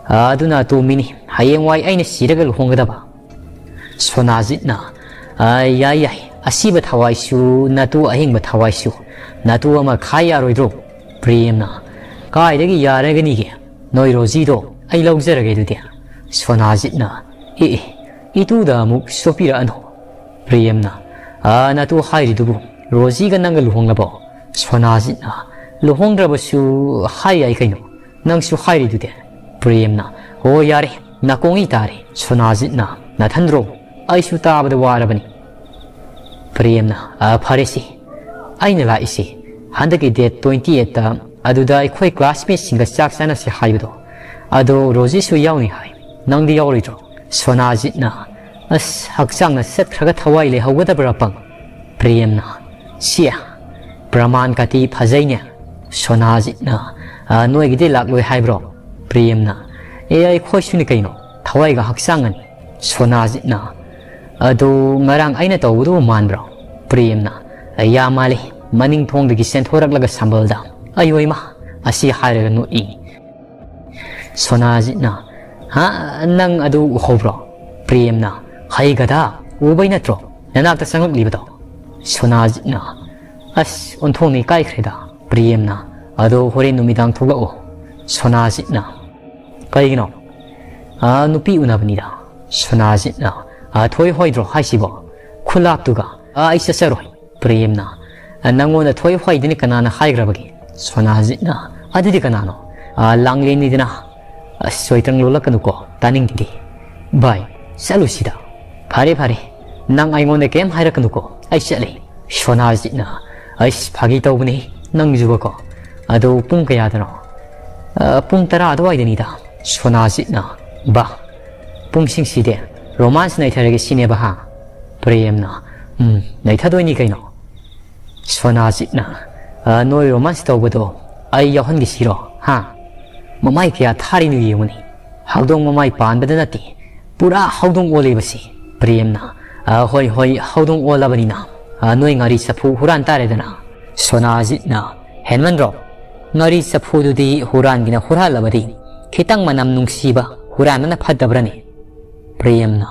"ꯑ, ꯑꯗꯨꯅ ꯑꯇꯣꯝꯕꯤꯅꯤ, ꯍꯌꯦꯡꯋꯥꯏ ꯑꯩꯅ ꯁꯤꯔꯒ ꯂꯨꯍꯣꯡꯒꯗꯕ꯫" ꯁꯣꯅꯥꯖꯤꯠꯅ, "ꯑ, ꯌꯥꯏ, ꯌꯥꯏ, ꯑꯁꯤꯕ ꯊꯋꯥꯏꯁꯨ ꯅꯇꯨ ꯑꯍꯤꯡꯕ ꯊꯋꯥꯏꯁꯨ, ꯅꯇꯨ ꯑꯃ ꯈꯥꯏ ꯌꯥꯔꯣꯏꯗ꯭ꯔꯣ?" ꯄ꯭ꯔꯦꯝꯅ, "ꯀꯥꯏꯗꯒꯤ ꯌꯥꯔꯒꯅꯤꯒꯦ? ꯅꯣꯏ ꯔꯣꯖꯤꯗꯣ ꯑꯩ ꯂꯧꯖꯔꯒꯦ ꯑꯗꯨꯗꯤ꯫" ꯁꯣꯅꯥꯖꯤꯠꯅ, "ꯑꯦ, ꯑꯦ, ꯏꯇꯨꯗ ꯑꯃꯨꯛ ꯆꯣꯞꯄꯤꯔꯛꯑꯅꯨ꯫" ꯄ꯭ꯔꯦꯝꯅ, "ꯑ, ꯅꯇꯨ ꯍꯥꯏꯔꯤꯗꯨꯕꯨ ꯔꯣꯖꯤꯒ ꯅꯪꯒ ꯂꯨꯍꯣꯡꯂꯕꯣ?" ꯁꯣꯅꯥꯖꯤꯠꯅ, "ꯂꯨꯍꯣꯡꯗ꯭ꯔꯕꯁꯨ ꯍꯥꯏ ꯌꯥꯏ ꯀꯩꯅꯣ, ꯅꯪꯁꯨ ꯍꯥꯏꯔꯤꯗꯨꯗꯤ꯫" ꯄ꯭ꯔꯦꯝꯅ, "ꯍꯣ, ꯌꯥꯔꯦ, ꯅꯥꯀꯣꯡ ꯏ ꯇꯥꯔꯦ꯫" ꯁꯣꯅꯥꯖꯤꯠꯅ, "ꯅꯊꯟꯗ꯭ꯔꯣ? ꯑꯩꯁꯨ ꯇꯥꯕꯗ ꯋꯥꯔꯕꯅꯤ꯫" ꯄ꯭ꯔꯦꯝꯅ, "ꯑ, ꯐꯔꯦꯁꯦ, ꯑꯩꯅ ꯂꯥꯛꯏꯁꯦ ꯍꯟꯗꯛꯀꯤ date twenty eight ꯇ, ꯑꯗꯨꯗ ꯑꯩꯈꯣꯏ classmate ꯁꯤꯡꯒ ꯆꯥꯛ ꯆꯥꯅꯁꯦ ꯍꯥꯏꯕꯗꯣ, ꯑꯗꯣ ꯔꯣꯖꯤꯁꯨ ꯌꯥꯎꯅꯤ ꯍꯥꯏ꯫ ꯅꯪꯗꯤ ꯌꯥꯎꯔꯣꯏꯗ꯭ꯔꯣ?" ꯁꯣꯅꯥꯖꯤꯠꯅ, "ꯑꯁ, ꯍꯛꯆꯥꯡꯅ ꯆꯠꯈ꯭ꯔꯒ ꯊꯋꯥꯏ ꯂꯩꯍꯧꯒꯗꯕ꯭ꯔꯥ ꯄꯪ?" ꯄ꯭ꯔꯦꯝꯅ, "ꯁꯤ, ꯄ꯭ꯔꯃꯥꯟ ꯀꯥꯇꯤ ꯐꯖꯩꯅꯦ꯫" ꯁꯣꯅꯥꯖꯤꯠꯅ, "ꯑ, ꯅꯣꯏꯒꯤꯗꯤ ꯂꯥꯛꯂꯣꯏ ꯍꯥꯏꯕ꯭ꯔꯣ?" ꯄ꯭ꯔꯦꯝꯅ, "ꯑꯦ, ꯑꯩꯈꯣꯏꯁꯨꯅꯤ ꯀꯩꯅꯣ, ꯊꯋꯥꯏꯒ ꯍꯛꯆꯥꯡꯒꯅꯤ꯫" ꯁꯣꯅꯥꯖꯤꯠꯅ, "ꯑꯗꯨ ꯉꯔꯥꯡ ꯑꯩꯅ ꯇꯧꯕꯗꯨ ꯃꯥꯟꯕ꯭ꯔꯣ?" ꯄ꯭ꯔꯦꯝꯅ, "ꯌꯥꯝ ꯃꯥꯜꯂꯤ, ꯃꯅꯤꯡ ꯊꯣꯡꯗꯒꯤ ꯆꯦꯟꯊꯣꯔꯛꯂꯒ ꯁꯝꯕꯜꯗ꯫ ꯑꯌꯣꯏꯃ!" ꯑꯁꯤ ꯍꯥꯏꯔꯒ ꯅꯣꯛꯏ꯫ ꯁꯣꯅꯥꯖꯤꯠꯅ, "ꯍꯥ? ꯅꯪ ꯑꯗꯨ ꯎꯍꯧꯕ꯭ꯔꯣ?" ꯄ꯭ꯔꯦꯝꯅ, "ꯍꯩ ꯒꯙꯥ, ꯎꯕꯩ ꯅꯠꯇ꯭ꯔꯣ ꯅꯅꯥꯛꯇ ꯆꯪꯉꯛꯂꯤꯕꯗꯣ?" ꯁꯣꯅꯥꯖꯤꯠꯅ, "ꯑꯁ, ꯑꯣꯟꯊꯣꯛꯅ ꯏꯀꯥꯏꯈ꯭ꯔꯦꯗ!" ꯄ꯭ꯔꯦꯝꯅ, "ꯑꯗꯣ ꯍꯣꯔꯦꯟ ꯅꯨꯃꯤꯗꯥꯡ ꯊꯣꯛꯂꯛꯑꯣ꯫" ꯁꯣꯅꯥꯖꯤꯠꯅ, "ꯀꯩꯒꯤꯅꯣ?" "ꯑꯥ, ꯅꯨꯄꯤ ꯎꯅꯕꯅꯤꯗ꯫" ꯁꯣꯅꯥꯖꯤꯠꯅ, "ꯑꯥ, ꯊꯣꯏ ꯍꯣꯏꯗ꯭ꯔꯣ ꯍꯥꯏꯁꯤꯕꯣ? ꯈꯨꯂꯥꯞꯇꯨꯒ꯫ ꯑꯥ, ꯑꯩ ꯆꯠꯆꯔꯣꯏ꯫" ꯄ꯭ꯔꯦꯝꯅ, "ꯑꯥ, ꯅꯪꯉꯣꯟꯗ ꯊꯣꯏ ꯍꯣꯏꯗꯅꯤ ꯀꯅꯥꯅ ꯍꯥꯏꯈ꯭ꯔꯕꯒꯦ?" ꯁꯣꯅꯥꯖꯤꯠꯅ, "ꯑꯗꯨꯗꯤ ꯀꯅꯥꯅꯣ?" "ꯑꯥ, ꯂꯥꯡꯂꯦꯟꯅꯤꯗꯅ꯫" "ꯑꯁ, ꯆꯣꯏꯇ꯭ꯔꯪ ꯂꯣꯜꯂꯛꯀꯅꯨꯀꯣ, ꯇꯥꯅꯤꯡꯗꯦ꯫" "ꯚꯥꯏ, ꯆꯠꯂꯨꯁꯤꯗ꯫" "ꯐꯔꯦ, ꯐꯔꯦ, ꯅꯪ ꯑꯩꯉꯣꯟꯗ ꯀꯩꯝ ꯍꯥꯏꯔꯛꯀꯅꯨꯀꯣ, ꯑꯩ ꯆꯠꯂꯦ꯫" ꯁꯣꯅꯥꯖꯤꯠꯅ, "ꯑꯩꯁ, ꯐꯥꯒꯤ ꯇꯧꯕꯅꯦ, ꯅꯪꯁꯨꯕꯀꯣ꯫ ꯑꯗꯣ ꯄꯨꯡ ꯀꯌꯥꯗꯅꯣ?" "ꯑ, ꯄꯨꯡ ꯇꯔꯥ ꯑꯗꯨꯋꯥꯏꯗꯅꯤꯗ꯫" ꯁꯣꯅꯥꯖꯤꯠꯅ, "ꯕꯥ, ꯄꯨꯡꯁꯤꯡꯁꯤꯗꯤ ꯔꯣꯃꯥꯟꯁ ꯅꯩꯊꯔꯒꯦ ꯁꯤꯅꯦꯕ, ꯍꯥ?" ꯄ꯭ꯔꯦꯝꯅ, "ꯎꯝ, ꯅꯩꯊꯗꯣꯏꯅꯤ ꯀꯩꯅꯣ꯫" ꯁꯣꯅꯥꯖꯤꯠꯅ, "ꯑ, ꯅꯣꯏ ꯔꯣꯃꯥꯟꯁ ꯇꯧꯕꯗꯣ ꯑꯩ ꯌꯥꯎꯍꯟꯈꯤꯁꯤꯔꯣ, ꯍꯥ? ꯃꯃꯥꯏ ꯀꯌꯥ ꯊꯥꯔꯤꯅꯣ ꯌꯦꯡꯉꯨꯅꯦ꯫ ꯍꯧꯗꯣꯡ ꯃꯃꯥꯏ ꯄꯥꯟꯕꯗ ꯅꯠꯇꯦ, ꯄꯨꯔꯥ ꯍꯧꯗꯣꯡ ꯑꯣꯜꯂꯦꯕꯁꯤ꯫" ꯄ꯭ꯔꯦꯝꯅ, "ꯑ, ꯍꯣꯏ, ꯍꯣꯏ, ꯍꯧꯗꯣꯡ ꯑꯣꯜꯂꯕꯅꯤꯅ, ꯑ, ꯅꯣꯏ ꯉꯥꯔꯤ ꯆꯐꯨ ꯍꯨꯔꯥꯟ ꯇꯥꯔꯦꯗꯅ꯫" ꯁꯣꯅꯥꯖꯤꯠꯅ, "ꯍꯦꯟꯃꯟꯗ꯭ꯔꯣ? ꯉꯥꯔꯤ ꯆꯐꯨꯗꯨꯗꯤ ꯍꯨꯔꯥꯟꯒꯤꯅ ꯍꯨꯔꯥꯜꯂꯕꯗꯤ ꯈꯤꯇꯪ ꯃꯅꯝ ꯅꯨꯡꯁꯤꯕ ꯍꯨꯔꯥꯟꯕꯅ ꯐꯠꯇꯕ꯭ꯔꯅꯦ?" ꯄ꯭ꯔꯦꯝꯅ,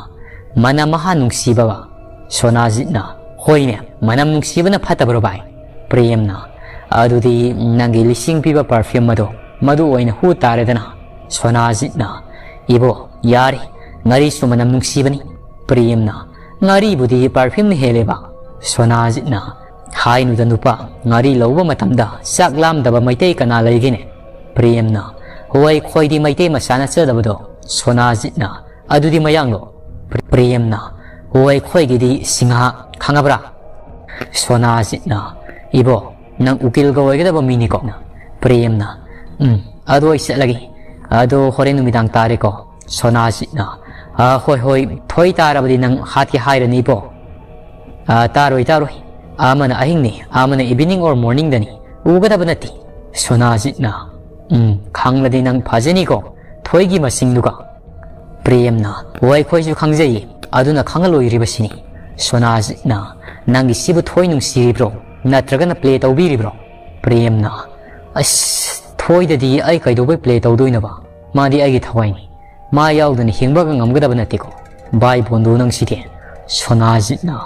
"ꯃꯅꯝ ꯃꯍꯥ ꯅꯨꯡꯁꯤꯕꯕ?" ꯁꯣꯅꯥꯖꯤꯠꯅ, "ꯍꯣꯏꯅꯦ, ꯃꯅꯝ ꯅꯨꯡꯁꯤꯕꯅ ꯐꯠꯇꯕ꯭ꯔꯣ ꯚꯥꯏ?" ꯄ꯭ꯔꯦꯝꯅ, "ꯑꯗꯨꯗꯤ ꯅꯪꯒꯤ ꯂꯤꯁꯤꯡ ꯄꯤꯕ perfume ꯑꯗꯣ ꯃꯗꯨ ꯑꯣꯏꯅ ꯍꯨ ꯇꯥꯔꯦꯗꯅ꯫" ꯁꯣꯅꯥꯖꯤꯠꯅ, "ꯏꯕꯣ, ꯌꯥꯔꯦ, ꯉꯥꯔꯤꯁꯨ ꯃꯅꯝ ꯅꯨꯡꯁꯤꯕꯅꯤ꯫" ꯄ꯭ꯔꯦꯝꯅ, "ꯉꯥꯔꯤꯕꯨꯗꯤ perfumeꯅ ꯍꯦꯜꯂꯦꯕ꯫" ꯁꯣꯅꯥꯖꯤꯠꯅ, "ꯍꯥꯏꯅꯨꯗ ꯅꯨꯄꯥ, ꯉꯥꯔꯤ ꯂꯧꯕ ꯃꯇꯝꯗ ꯆꯥꯛ ꯂꯥꯝꯗꯕ ꯃꯩꯇꯩ ꯀꯅꯥ ꯂꯩꯒꯦꯅꯦ?" ꯄ꯭ꯔꯦꯝꯅ, "ꯍꯣꯏ, ꯈꯣꯏꯗꯤ ꯃꯩꯇꯩ ꯃꯆꯥ ꯅꯠꯆꯗꯕꯗꯣ꯫" ꯁꯣꯅꯥꯖꯤꯠꯅ, "ꯑꯗꯨꯗꯤ ꯃꯌꯥꯡꯂꯣ?" ꯄ꯭ꯔꯦꯝꯅ, "ꯍꯣꯏ, ꯑꯩꯈꯣꯏꯒꯤꯗꯤ ꯁꯤꯡꯍꯥ, ꯈꯪꯉꯕ꯭ꯔꯥ?" ꯁꯣꯅꯥꯖꯤꯠꯅ, "ꯏꯕꯣ, ꯅꯪ ꯎꯀꯤꯜꯒ ꯑꯣꯏꯒꯗꯕ ꯃꯤꯅꯤꯀꯣ?" ꯄ꯭ꯔꯦꯝꯅ, "ꯎꯝ, ꯑꯗꯣ ꯑꯩ ꯆꯠꯂꯒꯦ꯫ ꯑꯗꯣ ꯍꯣꯔꯦꯟ ꯅꯨꯃꯤꯗꯥꯡ ꯇꯥꯔꯦꯀꯣ?" ꯁꯣꯅꯥꯖꯤꯠꯅ, "ꯑꯥ, ꯍꯣꯏ, ꯍꯣꯏ, ꯊꯣꯏ ꯇꯥꯔꯕꯗꯤ ꯅꯪ ꯍꯥꯠꯀꯦ ꯍꯥꯏꯔꯅꯤ ꯏꯕꯣ?" "ꯑꯥ, ꯇꯥꯔꯣꯏ, ꯇꯥꯔꯣꯏ꯫ ꯑꯃꯅ ꯑꯍꯤꯡꯅꯤ, ꯑꯃꯅ evening or morningꯗꯅꯤ꯫ ꯎꯒꯗꯕ ꯅꯠꯇꯦ꯫" ꯁꯣꯅꯥꯖꯤꯠꯅ, "ꯎꯝ, ꯈꯪꯂꯗꯤ ꯅꯪ ꯐꯖꯅꯤꯀꯣ, ꯊꯣꯏꯒꯤ ꯃꯁꯤꯡꯗꯨꯒ?" ꯄ꯭ꯔꯦꯝꯅ, "ꯍꯣꯏ, ꯑꯩꯈꯣꯏꯁꯨ ꯈꯪꯖꯩꯌꯦ, ꯑꯗꯨꯅ ꯈꯪꯍꯜꯂꯣꯏꯔꯤꯕꯁꯤꯅꯤ꯫ ꯁꯣꯅꯥꯖꯤꯠꯅ, "ꯅꯪꯒꯤ ꯁꯤꯕꯨ ꯊꯣꯏ ꯅꯨꯡꯁꯤꯔꯤꯕ꯭ꯔꯣ? ꯅꯠꯇ꯭ꯔꯒꯅ ꯄ꯭ꯂꯦ ꯇꯧꯕꯤꯔꯤꯕ꯭ꯔꯣ?" ꯄ꯭ꯔꯦꯝꯅ, "ꯑꯁ, ꯊꯣꯏꯗꯗꯤ ꯑꯩ ꯀꯩꯗꯧꯕꯩ ꯄ꯭ꯂꯦ ꯇꯧꯗꯣꯏꯅꯣꯕ? ꯃꯥꯗꯤ ꯑꯩꯒꯤ ꯊꯋꯥꯏꯅꯤ꯫ ꯃꯥ ꯌꯥꯎꯗꯅ ꯍꯤꯡꯕꯒ ꯉꯝꯒꯗꯕ ꯅꯠꯇꯦꯀꯣ꯫ ꯕꯥꯏ ꯕꯣꯟꯗꯨ ꯅꯪꯁꯤꯗꯤ꯫" ꯁꯣꯅꯥꯖꯤꯠꯅ,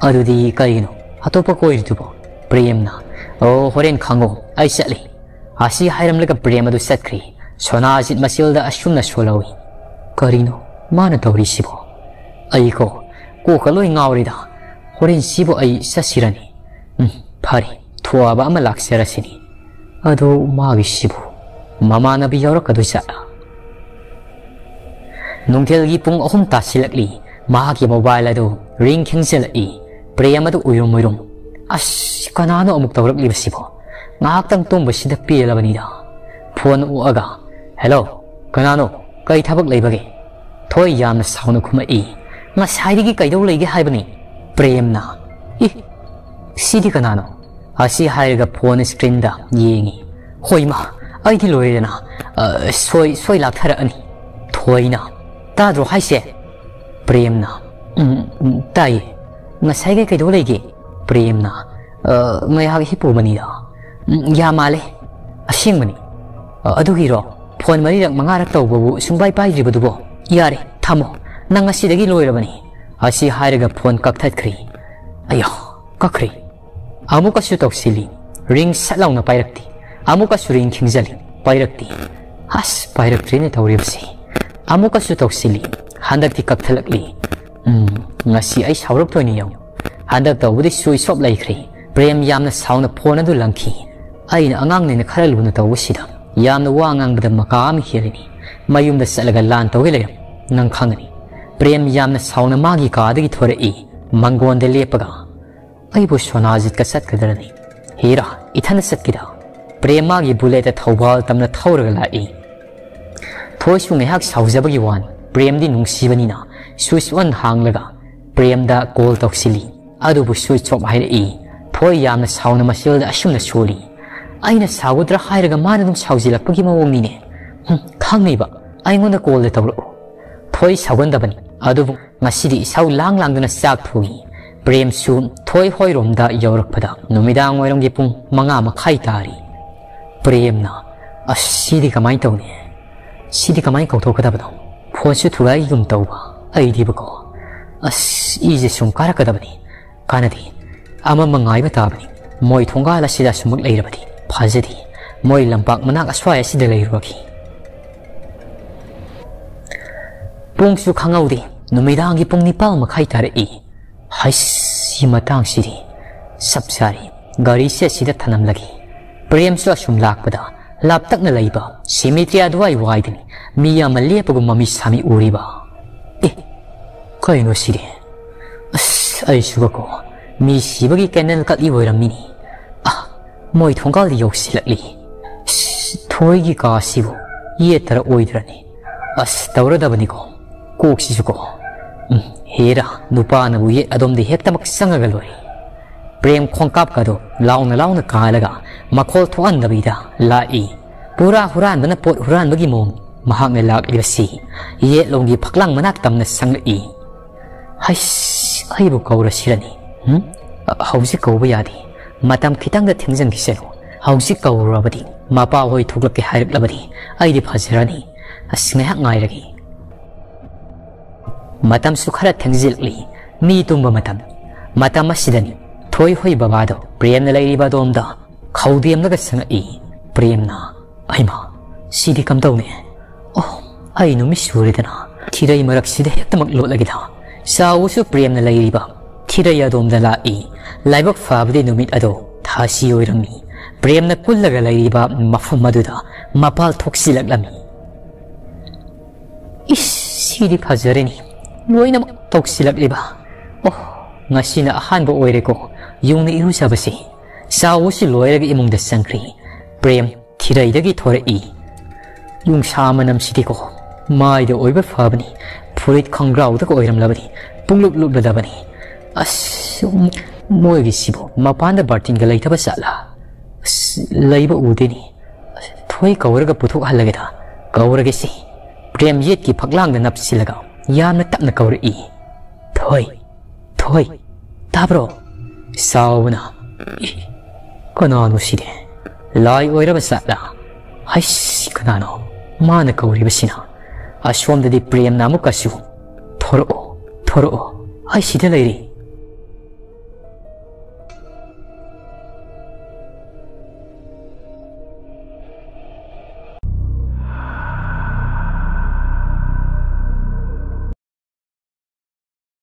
"ꯑꯗꯨꯗꯤ ꯀꯔꯤꯒꯤꯅꯣ ꯑꯇꯣꯞꯄ ꯀꯣꯏꯔꯤꯗꯨꯕꯣ?" ꯄ꯭ꯔꯦꯝꯅ, "ꯑꯣ, ꯍꯣꯔꯦꯟ ꯈꯪꯉꯣ, ꯑꯩ ꯆꯠꯂꯤ꯫" ꯑꯁꯤ ꯍꯥꯏꯔꯝꯂꯒ ꯄ꯭ꯔꯦꯝ ꯑꯗꯨ ꯆꯠꯈ꯭ꯔꯤ꯫ ꯁꯣꯅꯥꯖꯤꯠ ꯃꯆꯤꯜꯗ ꯑꯁꯨꯝꯅ ꯁꯣꯜꯍꯧꯏ꯫ "ꯀꯔꯤꯅꯣ ꯃꯥꯅ ꯇꯧꯔꯤꯁꯤꯕꯣ?" "ꯑꯩꯀꯣ ꯀꯣꯛꯀ ꯂꯣꯏ ꯉꯥꯎꯔꯤꯗ꯫ ꯍꯣꯔꯦꯟ ꯁꯤꯕꯨ ꯑꯩ ꯆꯠꯁꯤꯔꯅꯤ꯫ ꯎꯝ, ꯐꯔꯦ, ꯊꯨꯑꯕ ꯑꯃ ꯂꯥꯛꯆꯔꯁꯤꯅꯤ꯫ ꯑꯗꯣ ꯃꯥꯒꯤꯁꯤꯕꯨ ꯃꯃꯥꯟꯅꯕꯤ ꯌꯥꯎꯔꯛꯀꯗꯣꯏ ꯖꯥꯠꯂꯥ?" ꯅꯨꯡꯊꯤꯜꯒꯤ ꯄꯨꯡ ꯑꯍꯨꯝ ꯇꯥꯁꯤꯜꯂꯛꯂꯤ꯫ ꯃꯍꯥꯛꯀꯤ ꯃꯣꯕꯥꯏꯜ ꯑꯗꯨ ꯔꯤꯡ ꯈꯤꯡꯖꯤꯜꯂꯛꯏ꯫ ꯄ꯭ꯔꯦꯝ ꯑꯗꯨ ꯎꯏꯔꯨꯝ ꯎꯏꯔꯨꯝ, "ꯑꯁ, ꯀꯅꯥꯅꯣ ꯑꯃꯨꯛ ꯇꯧꯔꯛꯂꯤꯕꯁꯤꯕꯣ? ꯉꯥꯏꯍꯥꯛꯇꯪ ꯇꯨꯝꯕꯁꯤꯗ ꯄꯦꯜꯂꯕꯅꯤꯗ꯫" ꯐꯣꯟ ꯑꯣꯛꯑꯒ, "ꯍꯦꯜꯂꯣ, ꯀꯅꯥꯅꯣ? ꯀꯩ ꯊꯕꯛ ꯂꯩꯕꯒꯦ?" ꯊꯣꯏ ꯌꯥꯝꯅ ꯁꯥꯎꯅ ꯈꯨꯝꯃꯛꯏ꯫ "ꯉꯁꯥꯏꯗꯒꯤ ꯀꯩꯗꯧ ꯂꯩꯒꯦ ꯍꯥꯏꯕꯅꯤ?" ꯄ꯭ꯔꯦꯝꯅ, "ꯏ, ꯁꯤꯗꯤ ꯀꯅꯥꯅꯣ?" ꯑꯁꯤ ꯍꯥꯏꯔꯒ ꯐꯣꯟ ꯁ꯭ꯀ꯭ꯔꯤꯟꯗ ꯌꯦꯡꯉꯤ꯫ "ꯍꯣꯏꯃ, ꯑꯩꯗꯤ ꯂꯣꯏꯔꯦꯗꯅ꯫ ꯑ, ꯁꯣꯏ, ꯁꯣꯏ ꯂꯥꯛꯊꯔꯛꯑꯅꯤ꯫" ꯊꯣꯏꯅ, "ꯇꯥꯗ꯭ꯔꯣ ꯍꯥꯏꯁꯦ?" ꯄ꯭ꯔꯦꯝꯅ, "ꯎꯝ, ꯎꯝ, ꯇꯥꯏꯌꯦ꯫ ꯉꯁꯥꯏꯒꯩ ꯀꯩꯗꯧ ꯂꯩꯒꯦ?" ꯄ꯭ꯔꯦꯝꯅ, "ꯑ, ꯉꯥꯏꯍꯥꯛ ꯍꯤꯞꯄꯨꯕꯅꯤꯗ꯫" "ꯎꯝ, ꯌꯥ ꯃꯥꯜꯂꯦ꯫ ꯑꯁꯦꯡꯕꯅꯤ꯫ ꯑ, ꯑꯗꯨꯒꯤꯔꯣ? ꯐꯣꯟ ꯃꯔꯤꯔꯛ ꯃꯉꯥꯔꯛ ꯇꯧꯕꯕꯨ ꯁꯨꯡꯄꯥꯏ ꯄꯥꯏꯗ꯭ꯔꯤꯕꯗꯨꯕꯣ? ꯌꯥꯔꯦ, ꯊꯝꯃꯣ꯫ ꯅꯪ ꯉꯁꯤꯗꯒꯤ ꯂꯣꯏꯔꯕꯅꯤ꯫" ꯑꯁꯤ ꯍꯥꯏꯔꯒ ꯐꯣꯟ ꯀꯛꯊꯠꯈ꯭ꯔꯤ꯫ ꯑꯌꯥ, ꯀꯛꯈ꯭ꯔꯦ꯫ ꯑꯃꯨꯛꯀꯁꯨ ꯇꯧꯁꯤꯜꯂꯤ꯫ ꯔꯤꯡ ꯁꯠ ꯂꯥꯎꯅ ꯄꯥꯏꯔꯛꯇꯦ꯫ ꯑꯃꯨꯛꯀꯁꯨ ꯔꯤꯡ ꯈꯤꯡꯖꯤꯜꯂꯤ꯫ ꯄꯥꯏꯔꯛꯇꯦ꯫ ꯑꯁ, ꯄꯥꯏꯔꯛꯇ꯭ꯔꯦꯅꯦ ꯇꯧꯔꯤꯕꯁꯤ꯫ ꯑꯃꯨꯛꯀꯁꯨ ꯇꯧꯁꯤꯜꯂꯤ꯫ ꯍꯟꯗꯛꯇꯤ ꯀꯛꯊꯠꯂꯛꯂꯤ꯫ ꯎꯝ, ꯉꯁꯤ ꯑꯩ ꯁꯥꯎꯔꯛꯇꯣꯏꯅꯤ ꯌꯦꯡꯉꯨ꯫ ꯍꯟꯗꯛ ꯇꯧꯕꯗꯤ ꯁ꯭ꯋꯤꯆ ꯑꯣꯐ ꯂꯩꯈ꯭ꯔꯦ꯫ ꯄ꯭ꯔꯦꯝ ꯌꯥꯝꯅ ꯁꯥꯎꯅ ꯐꯣꯟ ꯑꯗꯨ ꯂꯪꯈꯤ꯫ ꯑꯩꯅ ꯑꯉꯥꯡꯅꯦꯅ ꯈꯔ ꯂꯨꯅ ꯇꯧꯕꯁꯤꯗ ꯌꯥꯝꯅ ꯋꯥ ꯉꯥꯡꯕꯗ ꯃꯀꯥ ꯑꯃ ꯍꯦꯜꯂꯤꯅꯤ꯫ ꯃꯌꯨꯝꯗ ꯆꯠꯂꯒ ꯂꯥꯟ ꯇꯧꯒꯦ ꯂꯩꯔꯝ꯫ ꯅꯪ ꯈꯪꯒꯅꯤ꯫ ꯄ꯭ꯔꯦꯝ ꯌꯥꯝꯅ ꯁꯥꯎꯅ ꯃꯥꯒꯤ ꯀꯥꯗꯒꯤ ꯊꯣꯔꯛꯏ꯫ ꯃꯪꯒꯣꯟꯗ ꯂꯦꯞꯄꯒ, "ꯑꯩꯕꯨ ꯁꯣꯅꯥꯖꯤꯠꯀ ꯆꯠꯀꯗ꯭ꯔꯅꯤ? ꯍꯦꯔꯥ, ꯏꯊꯟꯗ ꯆꯠꯀꯦꯗ꯫" ꯄ꯭ꯔꯦꯝ ꯃꯥꯒꯤ ꯕꯨꯂꯦꯠꯇ ꯊꯧꯕꯥꯜ ꯇꯝꯅ ꯊꯧꯔꯒ ꯂꯥꯛꯏ꯫ ꯊꯣꯏꯁꯨ ꯉꯥꯏꯍꯥꯛ ꯁꯥꯎꯖꯕꯒꯤ ꯋꯥꯅꯤ꯫ ꯄ꯭ꯔꯦꯝꯗꯤ ꯅꯨꯡꯁꯤꯕꯅꯤꯅ ꯁ꯭ꯋꯤꯆ ꯑꯣꯟ ꯍꯥꯡꯂꯒ ꯄ꯭ꯔꯦꯝꯗ ꯀꯣꯜ ꯇꯧꯁꯤꯜꯂꯤ꯫ ꯑꯗꯨꯕꯨ ꯁ꯭ꯋꯤꯆ ꯑꯣꯐ ꯍꯥꯏꯔꯛꯏ꯫ ꯊꯣꯏ ꯌꯥꯝꯅ ꯁꯥꯎꯅ ꯃꯆꯤꯜꯗ ꯑꯁꯨꯝꯅ ꯁꯣꯜꯂꯤ꯫ "ꯑꯩꯅ ꯁꯥꯎꯒꯗ꯭ꯔꯥ ꯍꯥꯏꯔꯒ ꯃꯥꯅ ꯑꯗꯨꯝ ꯁꯥꯎꯖꯤꯜꯂꯛꯄꯒꯤ ꯃꯑꯣꯡꯅꯤꯅꯦ꯫ ꯍꯨꯝ, ꯈꯪꯅꯤꯕ, ꯑꯩꯉꯣꯟꯗ ꯀꯣꯜꯗ ꯇꯧꯔꯛꯎ꯫" ꯊꯣꯏ ꯁꯥꯎꯒꯟꯗꯕꯅꯤ꯫ ꯑꯗꯨꯕꯨ ꯉꯁꯤꯗꯤ ꯏꯁꯧ ꯂꯥꯡ ꯂꯥꯡꯗꯨꯅ ꯆꯥꯛ ꯊꯣꯡꯏ꯫ ꯄ꯭ꯔꯦꯝꯁꯨ ꯊꯣꯏ ꯍꯣꯏꯔꯣꯝꯗ ꯌꯧꯔꯛꯄꯗ ꯅꯨꯃꯤꯗꯥꯡ ꯋꯥꯏꯔꯝꯒꯤ ꯄꯨꯡ ꯃꯉꯥ ꯃꯈꯥꯏ ꯇꯥꯔꯤ꯫ ꯄ꯭ꯔꯦꯝꯅ, "ꯑꯁ, ꯁꯤꯗꯤ ꯀꯃꯥꯏꯅ ꯇꯧꯅꯤ? ꯁꯤꯗꯤ ꯀꯃꯥꯏꯅ ꯀꯧꯊꯣꯛꯀꯗꯕꯅꯣ? ꯐꯣꯟꯁꯨ ꯊꯨꯒꯥꯏꯒꯨꯝ ꯇꯧꯕ꯫ ꯑꯩꯗꯤꯕꯀꯣ, ꯑꯁ, ꯏꯁꯦ ꯁꯨꯝ ꯀꯥꯔꯛꯀꯗꯕꯅꯤ꯫ ꯀꯥꯟꯅꯗꯦ꯫ ꯑꯃꯃ ꯉꯥꯏꯕ ꯇꯥꯕꯅꯤ꯫ ꯃꯣꯏ ꯊꯣꯡꯒꯥꯜ ꯑꯁꯤꯗ ꯑꯁꯨꯃꯛ ꯂꯩꯔꯕꯗꯤ ꯐꯖꯗꯦ꯫ ꯃꯣꯏ ꯂꯝꯄꯥꯛ ꯃꯅꯥꯛ ꯑꯁ꯭ꯋꯥꯏ ꯑꯁꯤꯗ ꯂꯩꯔꯨꯔꯒꯦ꯫" ꯄꯨꯡꯁꯨ ꯈꯪꯍꯧꯗꯦ꯫ ꯅꯨꯃꯤꯗꯥꯡꯒꯤ ꯄꯨꯡ ꯅꯤꯄꯥꯜ ꯃꯈꯥꯏ ꯇꯥꯔꯛꯏ꯫ ꯍꯩꯁ, ꯁꯤ ꯃꯇꯥꯡꯁꯤꯗꯤ ꯆꯞ ꯆꯥꯔꯦ꯫ ꯒꯥꯔꯤꯁꯦ ꯑꯁꯤꯗ ꯊꯅꯝꯂꯒꯦ꯫ ꯄ꯭ꯔꯦꯝꯁꯨ ꯑꯁꯨꯝ ꯂꯥꯛꯄꯗ ꯂꯥꯞꯇꯛꯅ ꯂꯩꯕ ꯁꯤꯃꯤꯇ꯭ꯔꯤ ꯑꯗꯨꯋꯥꯏ ꯋꯥꯏꯗꯅꯤ ꯃꯤ ꯑꯃ ꯂꯦꯞꯄꯒꯨꯝ ꯃꯃꯤ ꯁꯥꯃꯤ ꯎꯔꯤꯕ꯫ ꯑꯦ, ꯀꯩꯅꯣ ꯁꯤꯗꯤ? ꯑꯁ, ꯑꯩꯁꯨꯕꯀꯣ, ꯃꯤ ꯁꯤꯕꯒꯤ ꯀꯦꯟꯗꯜ ꯀꯠꯂꯤ ꯑꯣꯏꯔꯝꯃꯤꯅꯤ꯫ ꯑ, ꯃꯣꯏ ꯊꯣꯡꯒꯥꯜꯗ ꯌꯧꯁꯤꯜꯂꯛꯂꯤ꯫ ꯑꯁ, ꯊꯣꯏꯒꯤ ꯀꯥꯁꯤꯕꯨ ꯌꯦꯠꯇꯔ ꯑꯣꯏꯗ꯭ꯔꯅꯤ? ꯑꯁ, ꯇꯧꯔꯗꯕꯅꯤꯀꯣ꯫ ꯀꯣꯛꯁꯤꯁꯨꯀꯣ꯫ ꯎꯝ, ꯍꯦꯔꯥ, ꯅꯨꯄꯥꯅꯕꯨ ꯌꯦꯠ ꯑꯗꯣꯝꯗ ꯍꯦꯛꯇꯃꯛ ꯆꯪꯉꯒ ꯂꯣꯏꯔꯦ꯫ ꯄ꯭ꯔꯦꯝ ꯈꯣꯡꯀꯥꯞꯀꯗꯣ ꯂꯥꯎꯅ ꯂꯥꯎꯅ ꯀꯥꯜꯂꯒ ꯃꯈꯣꯜ ꯊꯣꯛꯍꯟꯗꯕꯤꯗ ꯂꯥꯛꯏ꯫ ꯄꯨꯔꯥ ꯍꯨꯔꯥꯟꯕꯅ ꯄꯣꯠ ꯍꯨꯔꯥꯟꯕꯒꯤ ꯃꯑꯣꯡ꯫ ꯃꯍꯥꯛꯅ ꯂꯥꯛꯂꯤꯕꯁꯤ ꯌꯦꯠꯂꯣꯝꯒꯤ ꯐꯛꯂꯥꯡ ꯃꯅꯥꯛ ꯇꯝꯅ ꯆꯪꯂꯛꯏ꯫ ꯍꯩꯁ, ꯑꯩꯕꯨ ꯀꯧꯔꯁꯤꯔꯅꯤ? ꯎꯝ? ꯍꯧꯖꯤꯛ ꯀꯧꯕ ꯌꯥꯗꯦ꯫ ꯃꯇꯝ ꯈꯤꯇꯪꯗ ꯊꯦꯡꯖꯟꯈꯤꯁꯅꯨ꯫ ꯍꯧꯖꯤꯛ ꯀꯧꯔꯨꯔꯕꯗꯤ ꯃꯄꯥ ꯍꯣꯏ ꯊꯣꯛꯂꯛꯀꯦ ꯍꯥꯏꯔꯛꯂꯕꯗꯤ ꯑꯩꯗꯤ ꯐꯖꯔꯅꯤ꯫ ꯑꯁ, ꯉꯥꯏꯍꯥꯛ ꯉꯥꯏꯔꯒꯦ꯫ ꯃꯇꯝꯁꯨ ꯈꯔ ꯊꯦꯡꯖꯤꯜꯂꯛꯂꯤ꯫ ꯃꯤ ꯇꯨꯝꯕ ꯃꯇꯝ꯫ ꯃꯇꯝ ꯑꯁꯤꯗꯅꯤ ꯊꯣꯏ ꯍꯣꯏ ꯕꯕꯥꯗꯣ ꯄ꯭ꯔꯦꯝꯅ ꯂꯩꯔꯤꯕ ꯑꯗꯣꯝꯗ ꯈꯧꯗꯦꯝꯂꯒ ꯆꯪꯉꯛꯏ꯫ ꯄ꯭ꯔꯦꯝꯅ, "ꯍꯩꯃꯥ, ꯁꯤꯗꯤ ꯀꯝꯗꯧꯅꯤ? ꯑꯣ, ꯑꯩ ꯅꯨꯃꯤꯠ ꯁꯨꯔꯦꯗꯅ꯫ ꯊꯤꯔꯩ ꯃꯔꯛꯁꯤꯗ ꯍꯦꯛꯇꯃꯛ ꯂꯣꯠꯂꯒꯦꯗ꯫" ꯆꯥꯎꯕꯁꯨ ꯄ꯭ꯔꯦꯝꯅ ꯂꯩꯔꯤꯕ ꯊꯤꯔꯩ ꯑꯗꯣꯝꯗ ꯂꯥꯛꯏ꯫ ꯂꯥꯏꯕꯛ ꯐꯕꯗꯤ ꯅꯨꯃꯤꯠ ꯑꯗꯣ ꯊꯥꯁꯤ ꯑꯣꯏꯔꯝꯃꯤ꯫ ꯄ꯭ꯔꯦꯝꯅ ꯀꯨꯜꯂꯒ ꯂꯩꯔꯤꯕ ꯃꯐꯝ ꯑꯗꯨꯗ ꯃꯄꯥꯜ ꯊꯣꯛꯆꯤꯜꯂꯛꯂꯝꯃꯤ꯫ ꯏꯁ, ꯁꯤꯗꯤ ꯐꯖꯔꯦꯅꯦ꯫ ꯂꯣꯏꯅꯃꯛ ꯇꯧꯁꯤꯜꯂꯛꯂꯤꯕ꯫ ꯑꯣ, ꯉꯁꯤꯅ ꯑꯍꯥꯟꯕ ꯑꯣꯏꯔꯦꯀꯣ ꯌꯨꯡꯅ ꯏꯔꯨꯖꯕꯁꯤ꯫ ꯆꯥꯎꯕꯁꯤ ꯂꯣꯏꯔꯒ ꯏꯃꯨꯡꯗ ꯆꯪꯈ꯭ꯔꯤ꯫ ꯄ꯭ꯔꯦꯝ ꯊꯤꯔꯩꯗꯒꯤ ꯊꯣꯔꯛꯏ꯫ ꯌꯨꯡꯁꯥ ꯃꯅꯝꯁꯤꯗꯤꯀꯣ ꯃꯥꯏꯗ ꯑꯣꯏꯕ ꯐꯕꯅꯤ꯫ ꯐꯨꯔꯤꯠ ꯈꯣꯡꯒ꯭ꯔꯥꯎꯗꯒ ꯑꯣꯏꯔꯝꯂꯕꯗꯤ ꯄꯨꯡꯂꯨꯞ ꯂꯨꯞꯂꯗꯕꯅꯤ꯫ ꯑꯁ, ꯃꯣꯏꯒꯤꯁꯤꯕꯨ ꯃꯄꯥꯟꯗ ꯕꯥꯔꯇꯤꯟꯒ ꯂꯩꯇꯕ ꯖꯥꯠꯂꯥ? ꯑꯁ, ꯂꯩꯕ ꯎꯗꯦꯅꯦ꯫ ꯊꯣꯏ ꯀꯧꯔꯒ ꯄꯨꯊꯣꯛꯍꯜꯂꯒꯦꯗ꯫ ꯀꯧꯔꯒꯦꯁꯤ꯫ ꯄ꯭ꯔꯦꯝ ꯌꯦꯠꯀꯤ ꯐꯛꯂꯥꯡꯗ ꯅꯞꯁꯤꯜꯂꯒ ꯌꯥꯝꯅ ꯇꯞꯅ ꯀꯧꯔꯛꯏ꯫ "ꯊꯣꯏ, ꯊꯣꯏ, ꯇꯥꯕ꯭ꯔꯣ?" ꯁꯥꯎꯕꯅ, "ꯏ, ꯀꯅꯥꯅꯣ ꯁꯤꯗꯤ? ꯂꯥꯏ ꯑꯣꯏꯔꯕ ꯖꯥꯠꯂꯥ? ꯍꯩꯁ, ꯀꯅꯥꯅꯣ ꯃꯥꯅ ꯀꯧꯔꯤꯕꯁꯤꯅ?" ꯑꯁꯣꯝꯗꯗꯤ ꯄ꯭ꯔꯦꯝꯅ ꯑꯃꯨꯛꯀꯁꯨ, "ꯊꯣꯔꯛꯑꯣ, ꯊꯣꯔꯛꯑꯣ, ꯑꯩ ꯁꯤꯗ ꯂꯩꯔꯤ,